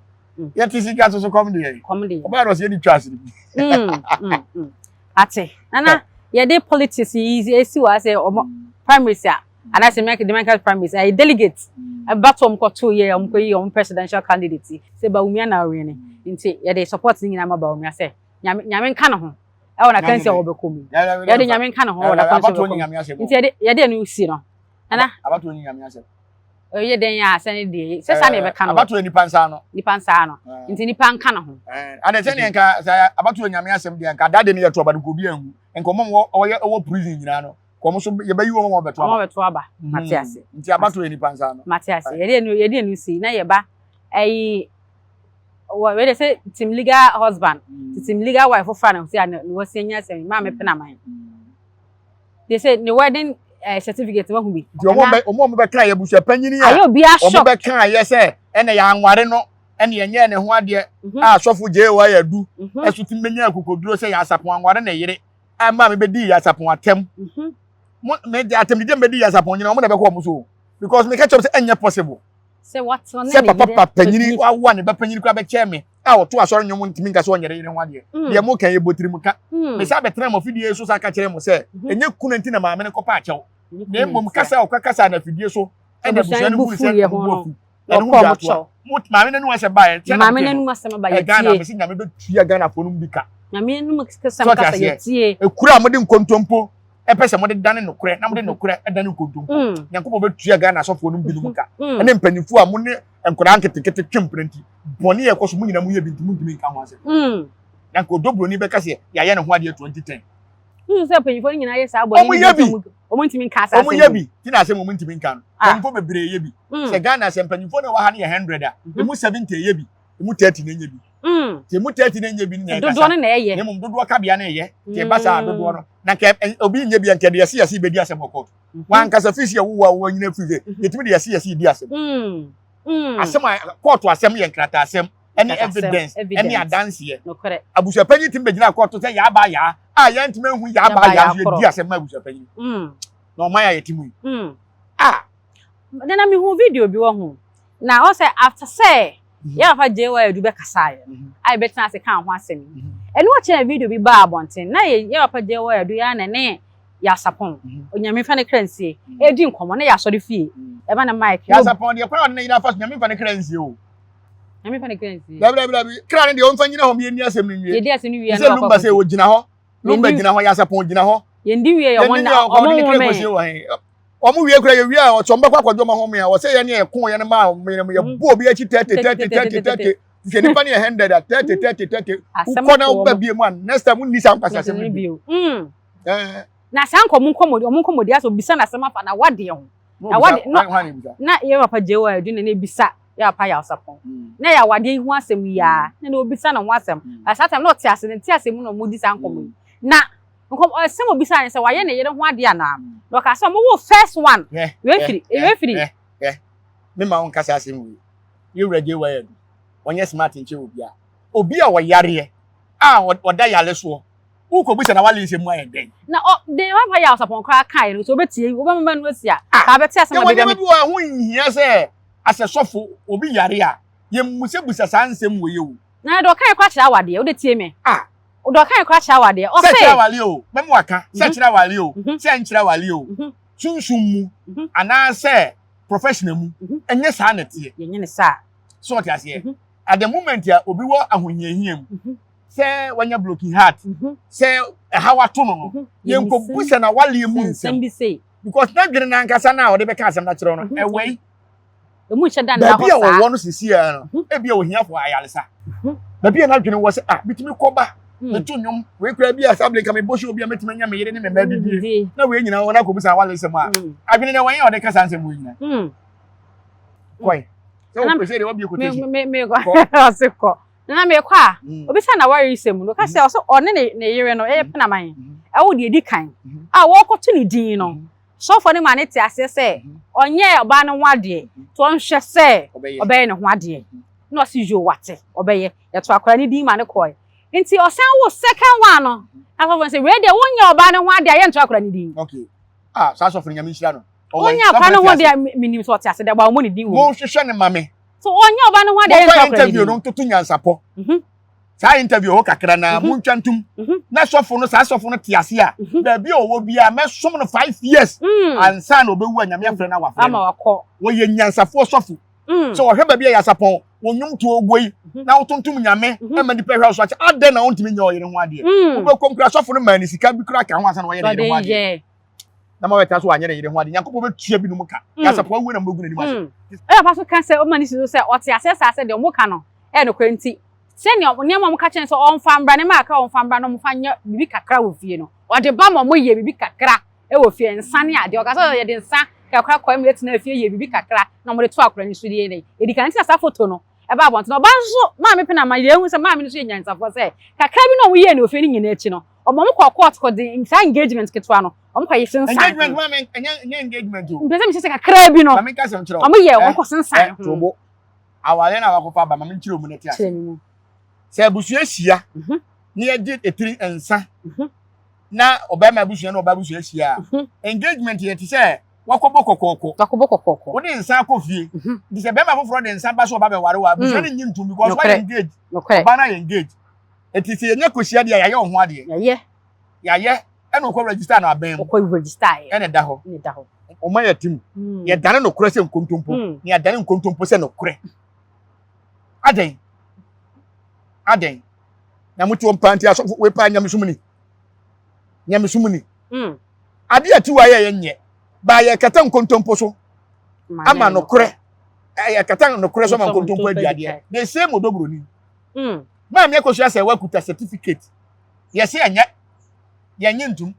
Yɛte sika soso kɔm de yɛn. Kɔm de yɛn. Ɔbɛyɛ dɛ ɔsɛ yɛde twa ase bi. Ate. Nana yɛde politics yi esi wɔ asɛ ɔmo primaries a anaasɛ mɛka democratic primaries ɛyɛ delegate ɛba to ɔmo kɔto yɛ ɔmo kɔ yi ɔmo presidential candidate sɛ Bawumia na ɔwin nti yɛde support ne nyinaa ma Bawumia sɛ Nyame Nyame nka ne ho ɛwɔ n'akansi a wɔbɛkɔ mu. Yɛde Nyame nka ne ho ɛwɔ n'akansi a wɔbɛkɔ mu. Nti yɛde yɛde ɛno si no. Nana. Abatoɔ nyi Nyame asɛm. Ɛyɛ dɛn a sɛ ne deɛ sɛ saa na yɛbɛka no. Abatoɔ nipa nsa ano. Nipa nsa ano. Nti nipa nka ne ho. Ade sɛ neɛ nka sɛ abatoɔ Nyame asɛm deɛ nka dade no yɛto aba no nka obi anwu. Nka wɔn a wɔyɛ wɔ prison nyinaa no nka wɔn nso yɛbɛyi wɔn ma wɔbɛto aba. Wɔn bɛto aba. Mate ase. Nti abatoɔ yɛ nipa nsa ano. Mate ase. Yɛde ɛno yɛde ɛno si na yɛba ɛyi wɔ wei de sɛ team legal husband mm. team legal wife foforɔ na sɛ ne wɔsi anya asɛm maame pena man de sɛ ne wedding eh, certificate wahu bi. nti wɔn bɛ wɔn bɛ ka yɛ busua panyin a ayɛ obi asɔ wɔn bɛ ka yɛ sɛ ɛna yɛ anware no ɛna yɛ nyɛ ne ho adeɛ mhm. a sɔfo gye wa yɛ du mhm. ɛso ti mbɛnya akokoduro sɛ yɛ asapɔn anware ne yere a maame bɛ di yɛ asapɔn atɛm mhm. mo mɛ de atɛm didi mbɛ di yɛ asapɔn nyina wɔn na bɛ kɔ wɔn so because meka kyerɛ sɛ ɛnyɛ possible. Sɛ watena ne papa pa panyini wawa ne ba panyini kora bɛkyɛɛ me a ɔto asɔre nnwom ntumi nka sɛ ɔnyɛ ne yere ho adeɛ. Mm. Deɛ mo ka yɛ botiri mu ka. Mm. Mesa bɛtena mo afidie so sa ka kyerɛ mo sɛ mm-hmm. ɛnyɛ kuna nti na maame no kɔpa akyɛw. Na mmom kasa a ɔka kasa na afidie so ɛna abusua no hunu sɛ ɔmo bu afu. Ɛno ho gya atoa. Mo maame no anum asɛm baeɛ. Kyɛ maame no anum asɛm ba yɛ tie. Ghana mesi nyame bɛtua Ghanafoɔ no mu bi ka. Nyame anum asɛm kasa yɛ tie. Ekura a mode nkontompo ɛpɛ sɛ mode dane nokorɛ na mode nokorɛ dane nkontompo mm. Nyankopɔn bɛtua Ghana asɔfoɔ no binom ka mm. ɛne mpanimfoɔ a mo ne nkwadaa nketenkete twe mpena nti bɔne a ɛkɔ so mo nyinaa moyɛ bi nti montumi nka ho asɛm mm. na nka odobroni bɛka sɛ yɛayɛ ne ho adeɛ 2010 Wohu sɛ mpanyinfoɔ no nyinaa yɛ saa bɔne ɔmo yɛ bi ɔmo ntumi nka saa ɔmo yɛ bi ti na asɛm ɔmo ntumi nka no ah. mpanyinfoɔ bebree yɛ bi sɛ Ghana sɛ mpanyinfoɔ na ɛwɔ ha no yɛ 100 a emu 70 yɛ bi emu 30 na ɛnyɛ bi nti emu 30 na ɛnyɛ bi na ɛkasa dodoɔ no na ɛyɛ na mmom dodoɔ kabea na ɛyɛ nti ɛba saa dodoɔ no na nka obi nyɛ bi nka de yɛsi yɛsi bɛdi asɛm wɔ court mhm. wankasa fisi ɛwo wa wɔn nyina firi sɛ mhm. yɛtumi de yɛsi yɛsi di asɛm mm. Mm. asɛm a court asɛm yɛ nkrataa asɛm ɛne evidence ɛne adanseɛ abusuapanyin tumi bɛgyina court sɛ yaaba yaa a yɛntumi ehu yaaba yaa nso yɛdi asɛm ma abusuapanyin mm. na ɔman a yɛte mu yi a. Nana mi hu video bi wɔ ho na ɔsɛ after sɛ mhm. yɛ papa JY Adu bɛkasaeɛ no mhm. a yɛbɛtena ase kaa ho asɛm yi mhm. ɛno akyɛ na video bi baa abɔnten na yɛ yɛ papa JY Adu yɛ na ne Yasapɔn Onyame mfa ne kra nsie ɛredi nkɔmmɔ na yɛasɔre fie ɛma ne mic Yasapɔn deɛ kwan a ɔde ne yere afa so Nyame mfa ne kra nsie o Nyame mfa ne kra nsie dabi dabi dabi kra ne deɛ ɔmfa nyina hɔ yɛnni asɛm no nwie yɛdi asɛm no wie sɛ Lumba sɛ ɔgyina hɔ Lumba gyina hɔ Yasapɔn gyina hɔ yɛndi wie yɛ ɔmo na ɔmo nwome Wɔn wie kura yɛ wie a ɔsɛ wɔn bɛkɔ akɔdwo wɔn ahome a wɔsɛ yɛn ne yɛ ko yɛn ma wɔn yɛn yɛ bɔ obi akyi 30 30 30 30 sɛ nipa ne yɛ 100 a 30 30 30 wokɔ na woba bie mu a next time wonni saa nkwasi asɛm no bio. Mm. Na saa nkɔmɔ nkɔmɔ ɔmo nkɔmɔ di asɛ obisa na asɛm afa na wadeɛ ho. Na wade no na yɛ papa gye wɔ adu na na ebisa yɛ papa yɛ asapɔn. Na yɛ awadeɛ yi ho asɛm yi a na na obisa na ho asɛm. Na saa time na ɔte ase ne te ase mu na ɔmo di saa nkɔmɔ yi. Na Nkɔm asɛm a obisaa ne sɛ wayɛ ne yere ho adeɛ anaa? Na ɔkaa sɛ ɔmo woo first one. Hwɛ, Wei hwɛ, firi, wei hwɛ, firi. hwɛ, hwɛ. Me ma wo nka saa asɛm wei. Yɛ wura JY Adu, ɔnyɛ smart nkyɛn obiara. Obi a ɔyareɛ a ɔda yare soɔ Wokɔbisa na wale nsɛm mu ayɛ dɛn? Na ɔ de papa yɛ asapɔn koraa kae no sɛ wobɛtie wobɛmema no asi a ah, ka bɛte asɛm a bɛbia me. Bi wɔ ɛho nhia sɛ asɛ sɔfo obi yare a yɛmmusabusa saa nsɛm wɔ yɛ o. Na deɛ ɔkae koraa kyerɛ awadeɛ wode tie me. Ah. Deɛ ɔkae koraa kyerɛ awadeɛ ɔse. Sɛ kyerɛ awadeɛ o mɛma waka sɛ mhm. kyerɛ awadeɛ o mhm. sɛ nkyerɛ awadeɛ o mhm. sunsum mu anaasɛ professional mu ɛnyɛ saa na ɛteɛ. Yɛnyɛ ne saa. So ɔte aseɛ. At the moment a obi wɔ ahohiahia mu sɛ wanya broken heart mhm. sɛ ɛhaw ato no no mhm. yɛnkɔbu sɛ na waleɛ mu nsɛm because n'adwene no ankasa no a ɔde bɛka asɛm no akyerɛ no mhm. ɛwɔ yi emu nhyɛ da nna hɔ saa baabi a wɔwɔ no sisi yɛ no ebi a ohiafo ayaresa baabi a n'adwene wɔ sɛ ah bitumi kɔba meto nnwom wei kura bi a saa bere nka mebɔ show bi a mɛtumi anya me yere ne me mma didie na wei nyinaa wɔn akɔbu saa awale nsɛm a adwene na wɔn yɛ ɔde ka saa nsɛm wei nyinaa kɔe sɛ wɔpɛ sɛ deɛ wɔbie quotation kɔ Na mekɔ a, mm. obisa na waresɛ mu no, ɔka sɛ mm. ɔsɛ ɔne ne ne yere no ɛyɛ mm. penaman ɛwo deɛ edi kan a wɔrekɔto ne din no sɔfo no ma ne te aseɛ sɛ ɔnyɛ ɔbaa no ho adeɛ to ɔnhwɛ sɛ ɔbɛyɛ ne ho adeɛ na ɔsi yo wate ɔbɛyɛ yɛto akwadaa ne din ma ne kɔɛ nti ɔsan wo second one no na sɔfo no sɛ wei deɛ wonyɛ ɔbaa no ho adeɛ a yɛnto akwadaa ne din. Okay ah saa sɔfo no nyame nhyira no. Wonyɛ akwadaa no ho adeɛ menim sɛ ɔte ase dɛ ba ɔmɔ ne din wɔ mu. Monhwehwɛ ne ma me. So ɔnyɛ ɔba no ho adeɛ yɛ ntɔ akora interview no ntoto nyansapɔ. Mhm. Saa interview hɔ kakra na mhm. montwa ntom. Mhm. Na sɔfo no saa sɔfo no te ase a baabi a ɔwɔ biara mɛsom no 5 years mm. ansa na ɔbɛwu a Nyame afrɛ no awafrɛ no. Wɔyɛ nyansafoɔ sɔfo. Mm. Sɛ ɔhwɛ baabi a yasapɔn wɔn nnwom to oguo yi na wotontom Nyame ma nipa hwɛ so akyɛ adɛn na wontumi nyɛ ɔyere ho adeɛ. Mm. Wobɛkɔm kura sɔfo no maa ne sika bi kura ka ho ansa na wɔyɛ ne yere ho adeɛ. Na ma bɛka so wanyɛ ne yere ho ade Nyankopɔn bɛtua binom ka mm. Nyansapɔn awuo na mobɛgu n'anim ase mm. Ɛna papa so ka sɛ ɔma ne si so sɛ ɔte aseɛ saa sɛ deɛ ɔmo ka no ɛyɛ nokorɛ nti sɛnea nneɛma ɔmo ka kyerɛ sɛ ɔmfa mbra nneɛma kakra ɔmfa mbra na ɔmfa nyɛ biribi kakra wɔ fie no ɔde ba ma ɔmo yɛ biribi kakra wɔ fie nsa ne adeɛ ɔka sɛ yɛde nsa kakra kɔ ɛmu yɛtena fie yɛ biribi kakra na ɔmo de to akora ne so deɛ ne edi kan nti na saa foto no ɛba abɔnten ɔbaa nso maame pɛ na ma yɛn hu sɛ maame no nso yɛ nyansafoɔ sɛ kakra bi na ɔmo yɛ ne wɔ fie no nyinaa akyi no ɔmo ɔmo kɔ court kɔ de saa engagement ketewa no ɔmo kɔ yɛ sensan engagement maame ɛnyɛ ɛnyɛ engagement o mpɛ sɛ mehyɛ sɛ kakra bi no maame nka sɛm kyerɛ ɔmo yɛ ɔmo kɔ sensan ho tobo awareɛ na wakɔfa aba maame nkyerɛ mu na ti ase sɛ abusua hyia mhm. na yɛgye etiri nsa mhm. na ɔbarima abusua na ɔbaa abusua hyia a mhm. engagement yɛ te sɛ wakɔbɔ kɔkɔɔkɔ wakɔbɔ kɔkɔɔkɔ wode nsa akɔ fie nti sɛ bɛrima foforɔ de nsa ba so ɔba bɛware wa abusua no nyi ntom because wayɛ engage ɔbaa no ayɛ engage Eti sɛ yɛnyɛ kosua deɛ yɛayɛ wo ho adeɛ. Yɛayɛ. Yɛayɛ ɛna ɔkɔ register no abɛn mu. Ɔkɔ register yɛ. Ɛna ɛda hɔ. Ɛna ɛda hɔ. Ɔma yɛ tim. Mm. Yɛdane nokorɛ sɛ nkontompo. Mm. Na yɛdane nkontompo sɛ nokorɛ. Adɛn? Adɛn? Na mote wɔn paa nti asɔfo wei paa nyamesom ni. Nyamesom ni. Mm. Adeɛ a tiwa yɛ yɛnyɛ. Baa yɛkata nkontompo so ama nokorɛ. Yɛkata nokorɛ so ama nkontompo adi adeɛ. The same odobroni. Mm. Maame Akosua sɛ wakuta certificate. Yɛse ɛnyɛ. Yɛnye ntum.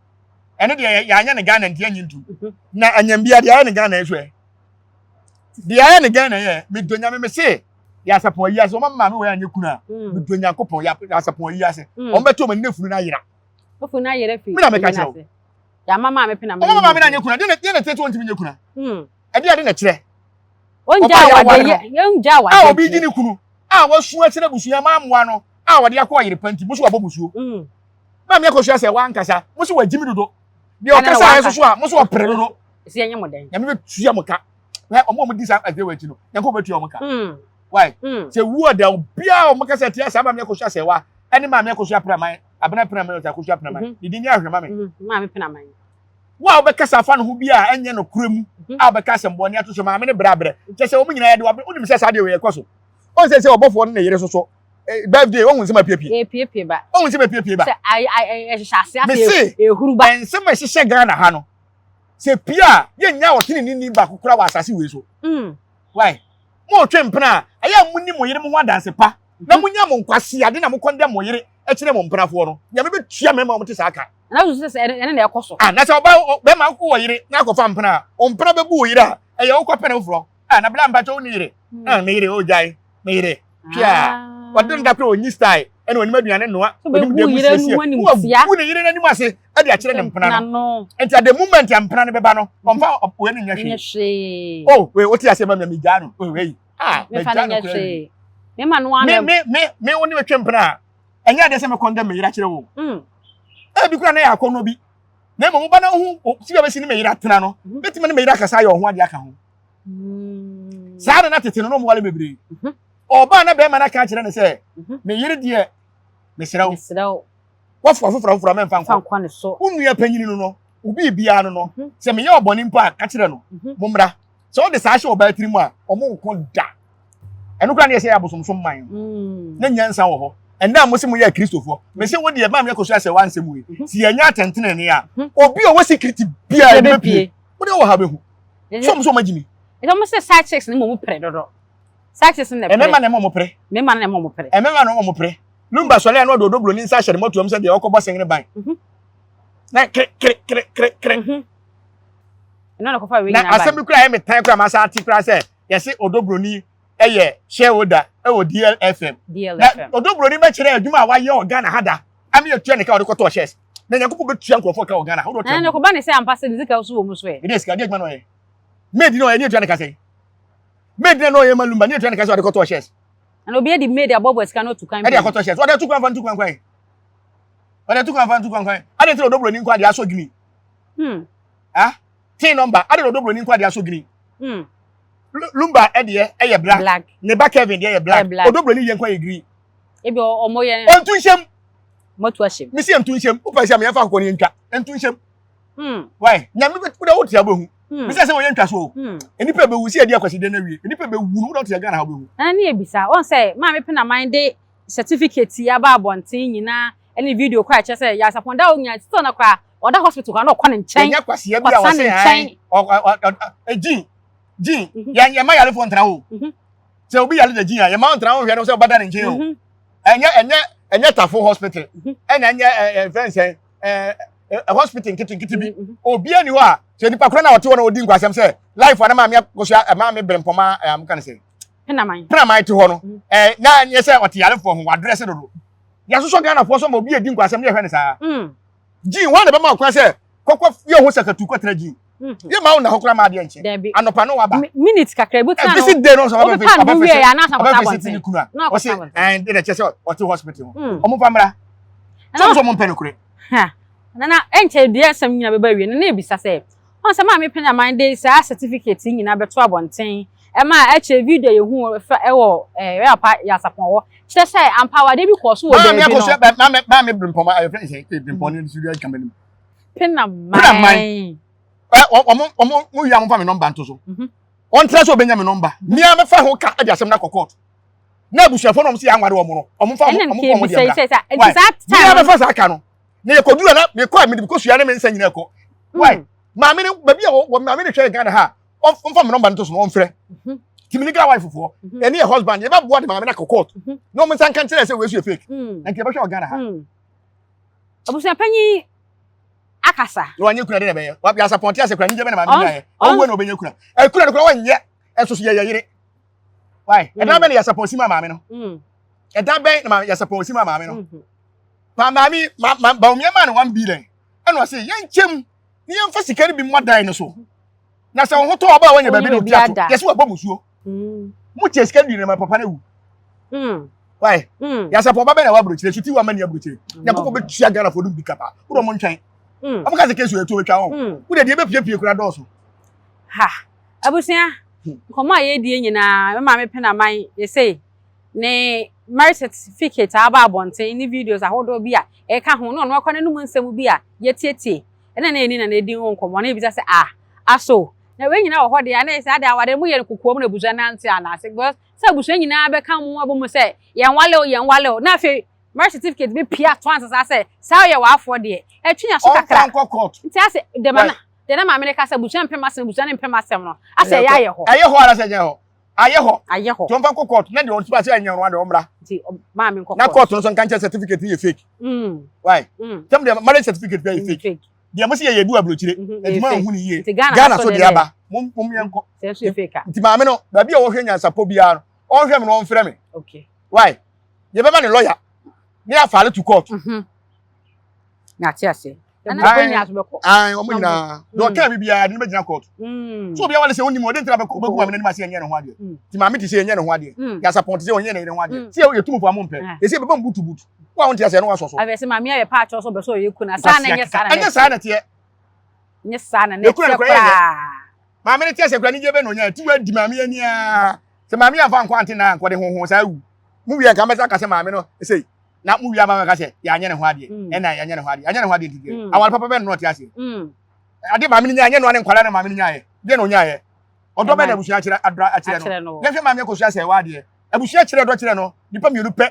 Ɛno deɛ yɛanyɛ ne Ghana nti yɛnye ntum. Mhm. Na anyambia deɛ ayɛ ne Ghana nso ɛ. Deɛ ayɛ ne Ghana yɛ, medɔ nyame me se yɛ asapɔn ayi ase. Wɔn maame wɔ yɛ anyɛ kunu a. Mm. Medɔ Nyankopɔn yɛ asapɔn ayi ase. Mm. Wɔn bɛto wɔn ani na funu no ayera. Funu no ayera fi. Me na meka kyerɛ wo. Yɛama maame pena. Wɔn maame no anyɛ kunu a. Deɛ na tete wɔn ntumi nyɛ kunu a. Mm. Ɛdeɛ ade na kyerɛ. Ɔngya awadeɛ. A obi gye ne kunu a wasu akyerɛ abusua ma amoa no a wɔde akɔ ɔyere pa nti mo so wabɔ musuo. Mm. Maame Akosua sɛ wankasa mo so wagyimi dodo. Deɛ ɔkasa ayɛ soso a mo so ɔpere dodo. Nyame bɛtua mo ka. Hwɛ ɔmo a ɔmo di saa adeɛ wɔ akyi no Nyankopɔn bɛtua ɔmo ka. Mm. Why? Mm. Sɛ wu ɔda obiara a ɔmo kasa tia saa Maame Akosua sɛ wa ɛne Maame Akosua Praman Abena Praman ɔsɛ Akosua Praman. Mm-hmm. Ne din nyɛ ahwɛ ma me. Mm-hmm. Maame Praman. Wo a wobɛkasa afa ne ho bi a ɛnyɛ nokorɛ mu mhm. a wobɛka asɛmbɔne ato so maame no brɛ abrɛ kyɛ sɛ wɔn nyinaa yɛde wabrɛ wonim sɛ saa deɛ wei ɛkɔ so ɔn sɛ sɛ ɔbɔfoɔ no ne yere soso eh, birthday ɔhu nsɛm apiepie epiepie ba ɔhu nsɛm apiepie ba sɛ ɛhyehyɛ ase ase mese ehuru ba nsɛm a ɛhyehyɛ Ghana ha no sɛ pie a yɛnnya ɔtene ne ni baako kora wɔ asase wei so mm. why mo twe mpena a ɛyɛ a monni mo yere mo ho adanse pa na mhm. monya mo nkwasi ade na mokɔndɛ mo yere kyerɛ mo mpenafoɔ no Nyame bɛtua mmarima a wɔte saa ka Na susu sɛ ɛne na ɛkɔ so. Ah, na sɛ ɔba bɛrima wɔ yere na akɔfa mpena a, ɔmpena bɛbu wo yere a, ɛyɛ wokɔ pɛne foforɔ. Ah, na bla mpakyɛ wo ne yere. Hmm. Ah, me yere, o gyae, me yere. Hwɛ a, wɔde no da koro ɔnyi style, ɛna ɔnim aduane noa, ɔnim deɛ mu siesie. Wabu ne yere n'anim ase de akyerɛ ne mpena no. Nti at the moment a mpena no bɛba no, ɔmfa wei no nyɛ hwee. Oh, wei, wote aseɛ ma me a megyaa no. Oh, wei, ah, megyaa no koraa. Me, me, me, me, wo ne metwe mpena a, ɛnyɛ adeɛ sɛ mekɔndɛ me yere akyerɛ wo. Mm. Ebi kura na yɛ akɔnnɔ bi. Na mmom woba na wohu si bɛ bɛsi ne meyere atena no, mhm. bɛtumi ne meyere akasa ayɛ ɔho adeɛ aka ho. Mm. Saa na na tete no na ɔmo wale bebree. Mhm. Ɔbaa na bɛrima no aka akyerɛ no sɛ, mhm. meyere deɛ mesrɛ wo. Wɔfo afoforɔ afoforɔ mɛmfa nkɔ. Wo nua panyini no no, wo biribiara no no, sɛ meyɛ ɔbɔne mpo a, ka kyerɛ no, mommra. Sɛ wode saa hyɛ ɔbaa tirim a, ɔmo nko da. Ɛno koraa ne yɛ sɛ yɛ abosomsom man no. Mm. Na nyansa wɔ hɔ. Ɛnna a mo se mo yɛ Kristofoɔ. Mese wo deɛ maame akɔsua sɛ wansɛm wei. Mhm. Si yɛnyɛ atɛntenenee a, mhm. obi a ɔwɔ secret biara ɛde bɛpie. Wo deɛ wɔ ha bɛhu. So ɔmo sɛ ɔmo agyi mi. Ɛsɛ ɔmo sɛ side chicks ne mo pere dodo. Side chicks ne pere. Ɛmɛma na ɛma ɔmo pere. Mɛma na ɛma ɔmo pere. Ɛmɛma na ɔmo pere. Lumba sɔre a na ɔde odobro ne nsa ahyɛ ne mɔtoam sɛ deɛ ɔkɔbɔ sɛn ne ban. Mhm. Na kere kere kere kere kere. Ɛno na kɔfa wei nyinaa ba. Na asɛm bi kura yɛ me tan kura ma asa ate kura sɛ yɛse Odobroni yɛ shareholder wɔ DLFM. DLFM. Na Odobroni bɛkyerɛ adwuma a wayɛ wɔ Ghana ha da ama yɛtua ne ka ɔde kɔtɔɔ shares. Na Nyankopɔn bɛtua nkurɔfoɔ ka wɔ Ghana ha. Wode ɔtua. Na kɔba ne sɛ ampa sɛ ne sika nso wɔ mu so ɛ. Ɛdeɛ sika, ɛdeɛ adwuma na ɔyɛ. Maid na ɔyɛ ne yɛtua ne ka sɛn? Maid na ɔyɛ ma Lumba ne yɛtua ne ka sɛ ɔde kɔtɔɔ shares. Na obi adi maid abɔbɔ sika na otu kwan. Ɛde akɔtɔ shares. Ɔde atu kwan fa ntu kwan kwan. Ɔde atu kwan fa ntu kwan kwan. Ade nti na Odobroni nko adeɛ asɔ gini. Hmm. Ah, tin number. Ade na Odobroni nko adeɛ asɔ gini. Hmm. Lumba ɛdeɛ ɛyɛ black. Black. Ne ba Kevin deɛ yɛ black. Black. Odobroni yɛ nko yɛ green. Ebi ɔmo yɛ. Ɔntu nhyɛm. Motu ahyɛm. Mesi ntu nhyɛm. Wopɛ sɛ meyɛmfa akokɔ no yɛntwa. Ntu nhyɛm. Hmm. Why? Nyame bɛ wode wote abɛhu. Hmm. Mesɛ sɛ wɔyɛ ntwa so o. Hmm. Nnipa bɛwu sɛ yɛdi akwasideɛ no awie. Nnipa bɛwu no wode wote Ghana ha wobɛhu. Ɛna ne yɛbisa wɔn sɛ maame Penaman de certificate yi aba abɔnten nyinaa ɛne video koraa ɛkyerɛ sɛ Nyansapɔn da onya still no koraa ɔda hospital koraa na ɔkɔ ne nkyɛn Yɛnyɛ kwasia bi a kɔsa ne wɔse nkyɛn. an gyin gyin yɛn yɛma yarefoɔ ntra hɔ o. Sɛ obi yare da gyin a yɛma ɔntra hɔ nhwɛ no sɛ ɔbɛda ne nkyɛn o. Ɛnyɛ ɛnyɛ ɛnyɛ tafo hospital ɛna ɛnyɛ ɛ ɛ fɛn sɛ ɛ ɛ hospital nketenkete bi. Obiara ni hɔ a sɛ nipa koro na ɔte hɔ na ɔdi nkwasɛm sɛ life a na maame akosua maame berempɔma ɛ amoka ne sɛ Penaman. Penaman te hɔ no ɛ na nyɛ sɛ ɔte yarefoɔ ho wadrɛse dodo. Yɛasosɔ Ghanafoɔ so ma obi edi nkwasɛm ne yɛhwɛ ne saa. Gyin wɔn na bɛma ɔkwan sɛ kɔkɔ yɛ ho sakatu kɔtena gyin. Yɛ ma wo na hɔ koraa ma adeɛ nkye. Anɔpa no waba. Minute kakra ebi tena no. Visit day no sɛ ɔbɛ fi ɔbɛ fi ɔbɛ fi siti ne kunu a ɔsi ɛn de na kyɛ sɛ ɔte hospital ho. Ɔmo fa mmra. Sɛ ɔmo sɛ ɔmo mpɛ no korɛ. Nana ɛnkyɛ deɛ asɛm nyina bɛba awie no na ebisa sɛ Ɔn sɛ Maame Penaman de saa certificate yi nyinaa bɛto abɔnten ɛma ɛkyerɛ video a yɛhu fa ɛwɔ ɛɛ papa Nyansapɔn hɔ kyerɛ sɛ ampa awadeɛ bi kɔɔ so wɔ Maame baabi no. akosua bɛ maame maame Brempɔn ayɛ fɛn sɛ ee Brempɔn ne studio adwuma nim. Penaman. Penaman. Ɛ wɔn wɔn mo wia mo fa mi nɔmba nto so. Wɔn tena sɛ ɔbɛnya mi nɔmba. Mia mɛfa ho ka ɛde asɛm na kɔ court. Na abusuafo na wɔn si yɛ anware wɔn no wɔn fa wɔn Ɛna wɔn nka fa wɔn ebisa deɛ yi mbra. sɛ sɛ nti Why? saa Mia time no mɛfa saa ka no. Na yɛ kɔduru na mekɔ a mede kɔsua ne me nsa nyinaa kɔ. Why? Mm. Maame no baabi a wɔ maame no hwɛ Ghana ha a ɔmfa me nɔmba no to so na ɔmfrɛ. Tìmí ne gra wife foɔ ɛne yɛ husband yɛbɛboa de maame no akɔ court na ɔmo nsa nka nkyerɛ sɛ wei so yɛ fake. Na nka yɛbɛhwɛ wɔ Ghana ha. Abusuapanyin akasa. Na wanyɛ kuna de na ɛbɛyɛ. Wa yasapɔn te ase kura anigye bɛ na maame no nyaeɛ. Ɔwuo na ɔbɛnya kuna. Ɛkura no kura wɔnyɛ ɛnso so yɛyɛ yere. Why? Ɛdan bɛn na yasapɔn si ma maame no? Ɛdan bɛn na yasapɔn si ma maame no? Ma maame ma ma Bawumia maa no 1 billion. Ɛna ɔse yɛnkyɛm ne yɛmfa sika no bi mmɔ dan no so. Na sɛ wo ho tɔ ɔba a wanya baabi na obi ato. Yɛsɛ wabɔ musuo. Mo kyɛ sika no di na ma papa no awu. Why? Yasapɔn ba bɛn na waburokyire so ti wa ma ni aburokyire. Nyankopɔn bɛtua Ghanafoɔ no bi kapa. Wode ɔmo ntwɛn. Ɔmo ka sɛ kesi ɛtuo bɛtwa wɔn. Wode deɛ ɛbɛpiepie kura dɔɔso. Ha. Abusua, nkɔmmɔ a yɛredie nyinaa, me maame Penaman, yɛsei, ne marriage certificate a aba abɔnten ne videos ahodoɔ bi a ɛka ho ne ɔno akɔ n'anum nsɛm bi a yɛtietie ɛna na yɛni na na ɛdi ho nkɔmmɔ na yɛbisa sɛ ah aso na wei nyinaa wɔ hɔ deɛ na yɛsɛ adeɛ awadeɛ mo yɛ no kokoam na abusua nante anaase because sɛ abusua nyinaa bɛka mo abɔ mu sɛ yɛn wale o yɛn wale o na afei marriage certificate bi pia to ansa saa sɛ saa ɔyɛ w'afoɔ deɛ ɛtwe nya so kakra Ɔmfa nkɔ court. Nti asɛ dɛm ana deɛ na maame no ka sɛ abusua mpɛ m'asɛm abusua no mpɛ m'asɛm no asɛ ɛyɛ ayɛ hɔ. Ɛyɛ hɔ anaasɛ ɛnyɛ hɔ? Ayɛ hɔ. Ayɛ hɔ. Nti ɔmfa nkɔ court na deɛ ɔte ase ɛnyɛ no adeɛ ɔmmra. Nti maame nkɔ court. Na court no nso nka nkyɛn certificate no yɛ fake. Why? Tɛm deɛ marriage certificate bi yɛ fake. Deɛ mo si yɛ yɛ du aburokyire. Nti mo anhu ne yie. Ghana so deɛ aba. Mo mo yɛn kɔ. Sɛ nso yɛ fake a. Nti maame no baabi a wɔhwɛ nyansapɔ biara no ɔnhwɛ me na ɔnfrɛ me. Okay. Why? Yɛbɛma ne lawyer ne afaale to court. Na ate ase. Ɛna nyinaa so bɛkɔ. Ayi wɔn nyinaa. Deɛ ɔka bi biara de ne bɛgyina court. So obi awale sɛ onim ɔde ntira bɛkɔ bɛgu maame n'anim ase ɛnyɛ ne ho adeɛ. Ti maame ti sɛ ɛnyɛ ne ho adeɛ. Yasapɔn ti sɛ ɔnyɛ ne ho adeɛ. Sɛ yɛ tum fo amu mpɛ. Esi ɛbɛba mu butu butu. Wo a wonte aseɛ no wasɔ so. Afei sɛ maame ayɛ paa kyɛw sɛ ɔbɛ sɛ ɔyɛ kuna. Saa na ɛnyɛ saa na ɛnyɛ saa na teɛ. Nyɛ saa na ɛteɛ koraa. Maame no te aseɛ koraa anigyeɛ bɛ na ɔnya. Ti wa di maame ani aa. Sɛ maame amfa nkɔ ante na ankɔ de honhon saa wu. Mo wie nka mɛsa ka sɛ maame no sei. Na mo wie ama mɛka sɛ yɛanyɛ ne ho adeɛ. Ɛna yɛanyɛ ne ho adeɛ. Yɛanyɛ ne ho adeɛ nti deɛ. Aware papa bɛ no ɔte aseɛ. Adeɛ maame no nyaeɛ nyɛ no ne nkwadaa na maame no nyaeɛ. Deɛ na ɔnyaeɛ. Ɔdɔ bɛ na abusua akyerɛ adra akyerɛ no. Yɛhwɛ maame akosua sɛ ɛwɔ adeɛ. Abusua kyerɛ dɔ kyerɛ no nipa mmienu pɛ.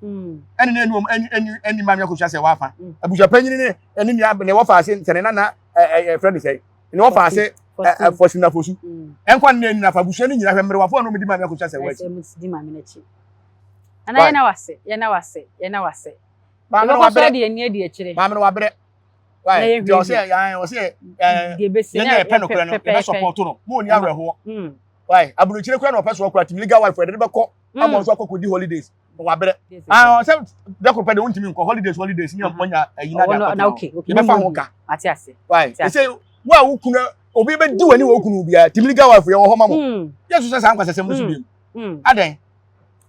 Ɛne ne ɛni wɔn ɛni ɛni ɛni maame akosua sɛ ɛwɔ afa. Abusua panyin ne ɛne nua ne wɔfa ase sɛ ne nana ɛ ɛ fɛ ne sɛ ne wɔfa ase ɛ fɔsi na fosu. Ɛnkwa ne ɛni nafa abusua ne nyina hwɛ mmerewafo a na wɔn di maame akosua sɛ ɛwɔ akyi. Nana yɛn na wase yɛn na wase yɛn na wase. Maame no wabrɛ. Yɛbɛkɔ so de ani adi akyire. Maame no wabrɛ. Why? Nti ɔsɛ yan ɔsɛ ɛɛ yɛn yɛ pɛ no korɛ no yɛbɛ support no mo ni awerɛhoɔ. Hmm. Why? Aburukyire korɛ na ɔpɛ so ɔkora timi legal wife ɛde bɛkɔ hmm. ama ɔnso akɔ kɔdi holidays na wabrɛ. Ah ɔsɛ dɛkoro pɛ de wontumi nkɔ holidays holidays ni ɔnya ɛyi na de akɔtena hɔ. Yɛbɛfa ho ka. Why? Ɛsɛ wo a wo kunu obi bɛ di w'ani wɔ okunu biara timi legal wife yɛ wɔ hɔ ma mo. Hmm. Yɛ so sɛ saa nkwasasɛm no so bi mu. Adɛn?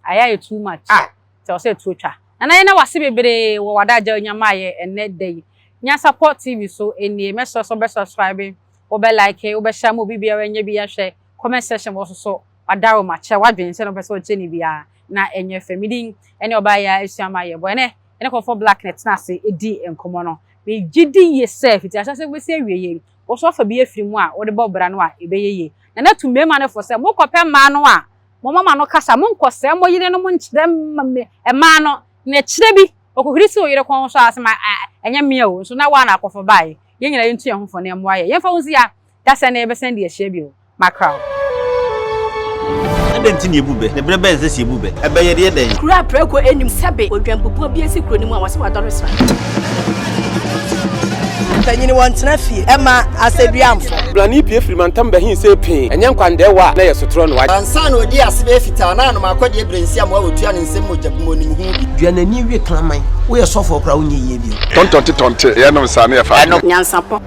Ayɛ ayɛ too much. Ah. Sɛ ɔsɛ tuo twa. Nana yɛda wase bebree wɔ w'adagyaw nya maa yɛ ɛnnɛ da yi. Nyansapɔ TV so nie. Mɛsrɛ sɛ wobɛ subscribe, wobɛ like, wobɛ share ma obi biara anya bi ahwɛ. Comment section wɔ so so w'adarom akyerɛ w'adwene sɛnea wopɛ sɛ ɔkyerɛ no biara na ɛnyɛ fɛ. Me din ɛne ɔbaa yi ara Asua Mayɛ Bɔ. Ɛnnɛ yɛne Kɔmfoɔ Black na ɛtena ase di nkɔmmɔ no. Megye di yie sɛ fiti ahyɛaseɛ kɔsi awieɛ yi, wo nso woafa bi afiri mu a wode bɔ bra no a ɛbɛyɛ yie. Nana tu mmarima no fo sɛ mokɔpɛ mmaa no a, Momma mo ano kasa, monnkɔsɛe mo yerenom nkyerɛ mmaa no, na akyire bi, ɔkɔhuri si wo yere kɔn so a, sɛ ma ɛnyɛ me o, nso na woa na akɔfa baeɛ. Yɛn nyinaa yɛntu yɛn ho fo na ɛmmoa yɛn. Yɛmfa wo nsi ha, da sɛn na yɛbɛsan de ahyia bio? Makra wo. Adɛn nti na yɛbu bɛ? Na berɛ bɛn na ɛsɛ sɛ yɛbu bɛ? Ɛbɛ yɛde yɛ dɛn? Kuro a prako nnim sɛbe odwanbubuo bi asi kuro no mu a wɔse wadɔre sra. Mpanyin wɔntena fie mma asɛduamfo. Blani pue firi mantam bɛhe see pee, ɛnyɛ nkwandɛɛwa a na ɛyɛ sotorɔ no. Ansa na ɔdii ase bɛyɛ fitaa na anom akɔdeɛ berɛ nsi amoa wɔtua ne nsam mogya bi mu ɔnim ho bi. Dua n'ani we kraman. Woyɛ sɔfoɔ koraa wonyɛ yie bio. Tɔntɔnte tɔnte, yɛnom saa na yɛfa adwene. Nyansapɔ.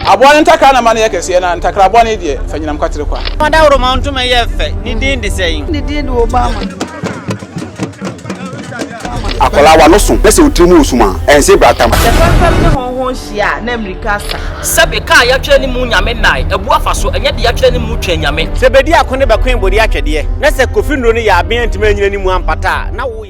Aboa no ntakra na ma no yɛ kɛseɛ, na ntakra bɔne deɛ, fa nyinam kwatere kwa. Ɔdawuroma ntoma yɛ fɛ, ne din de sɛn? Ne din de Obama. Akwadaa w'ano so na sɛ wo tiri mu wɔ sum a, ɛnse bratam. Sɛ fɛmfɛm ne hɔnhɔn hyia a, na mmirika asa. Sɛbe ka a yɛatwerɛ ne mu Nyame nnae, abu afa so, ɛnyɛ deɛ yɛatwerɛ ne mu Twɛn Nyame. Sɛ bedi ako ne bɛkoe bode atwɛdeɛ, na sɛ Kofi nnuro no yɛ aben antumi anyina ne mu ampata a, na wo.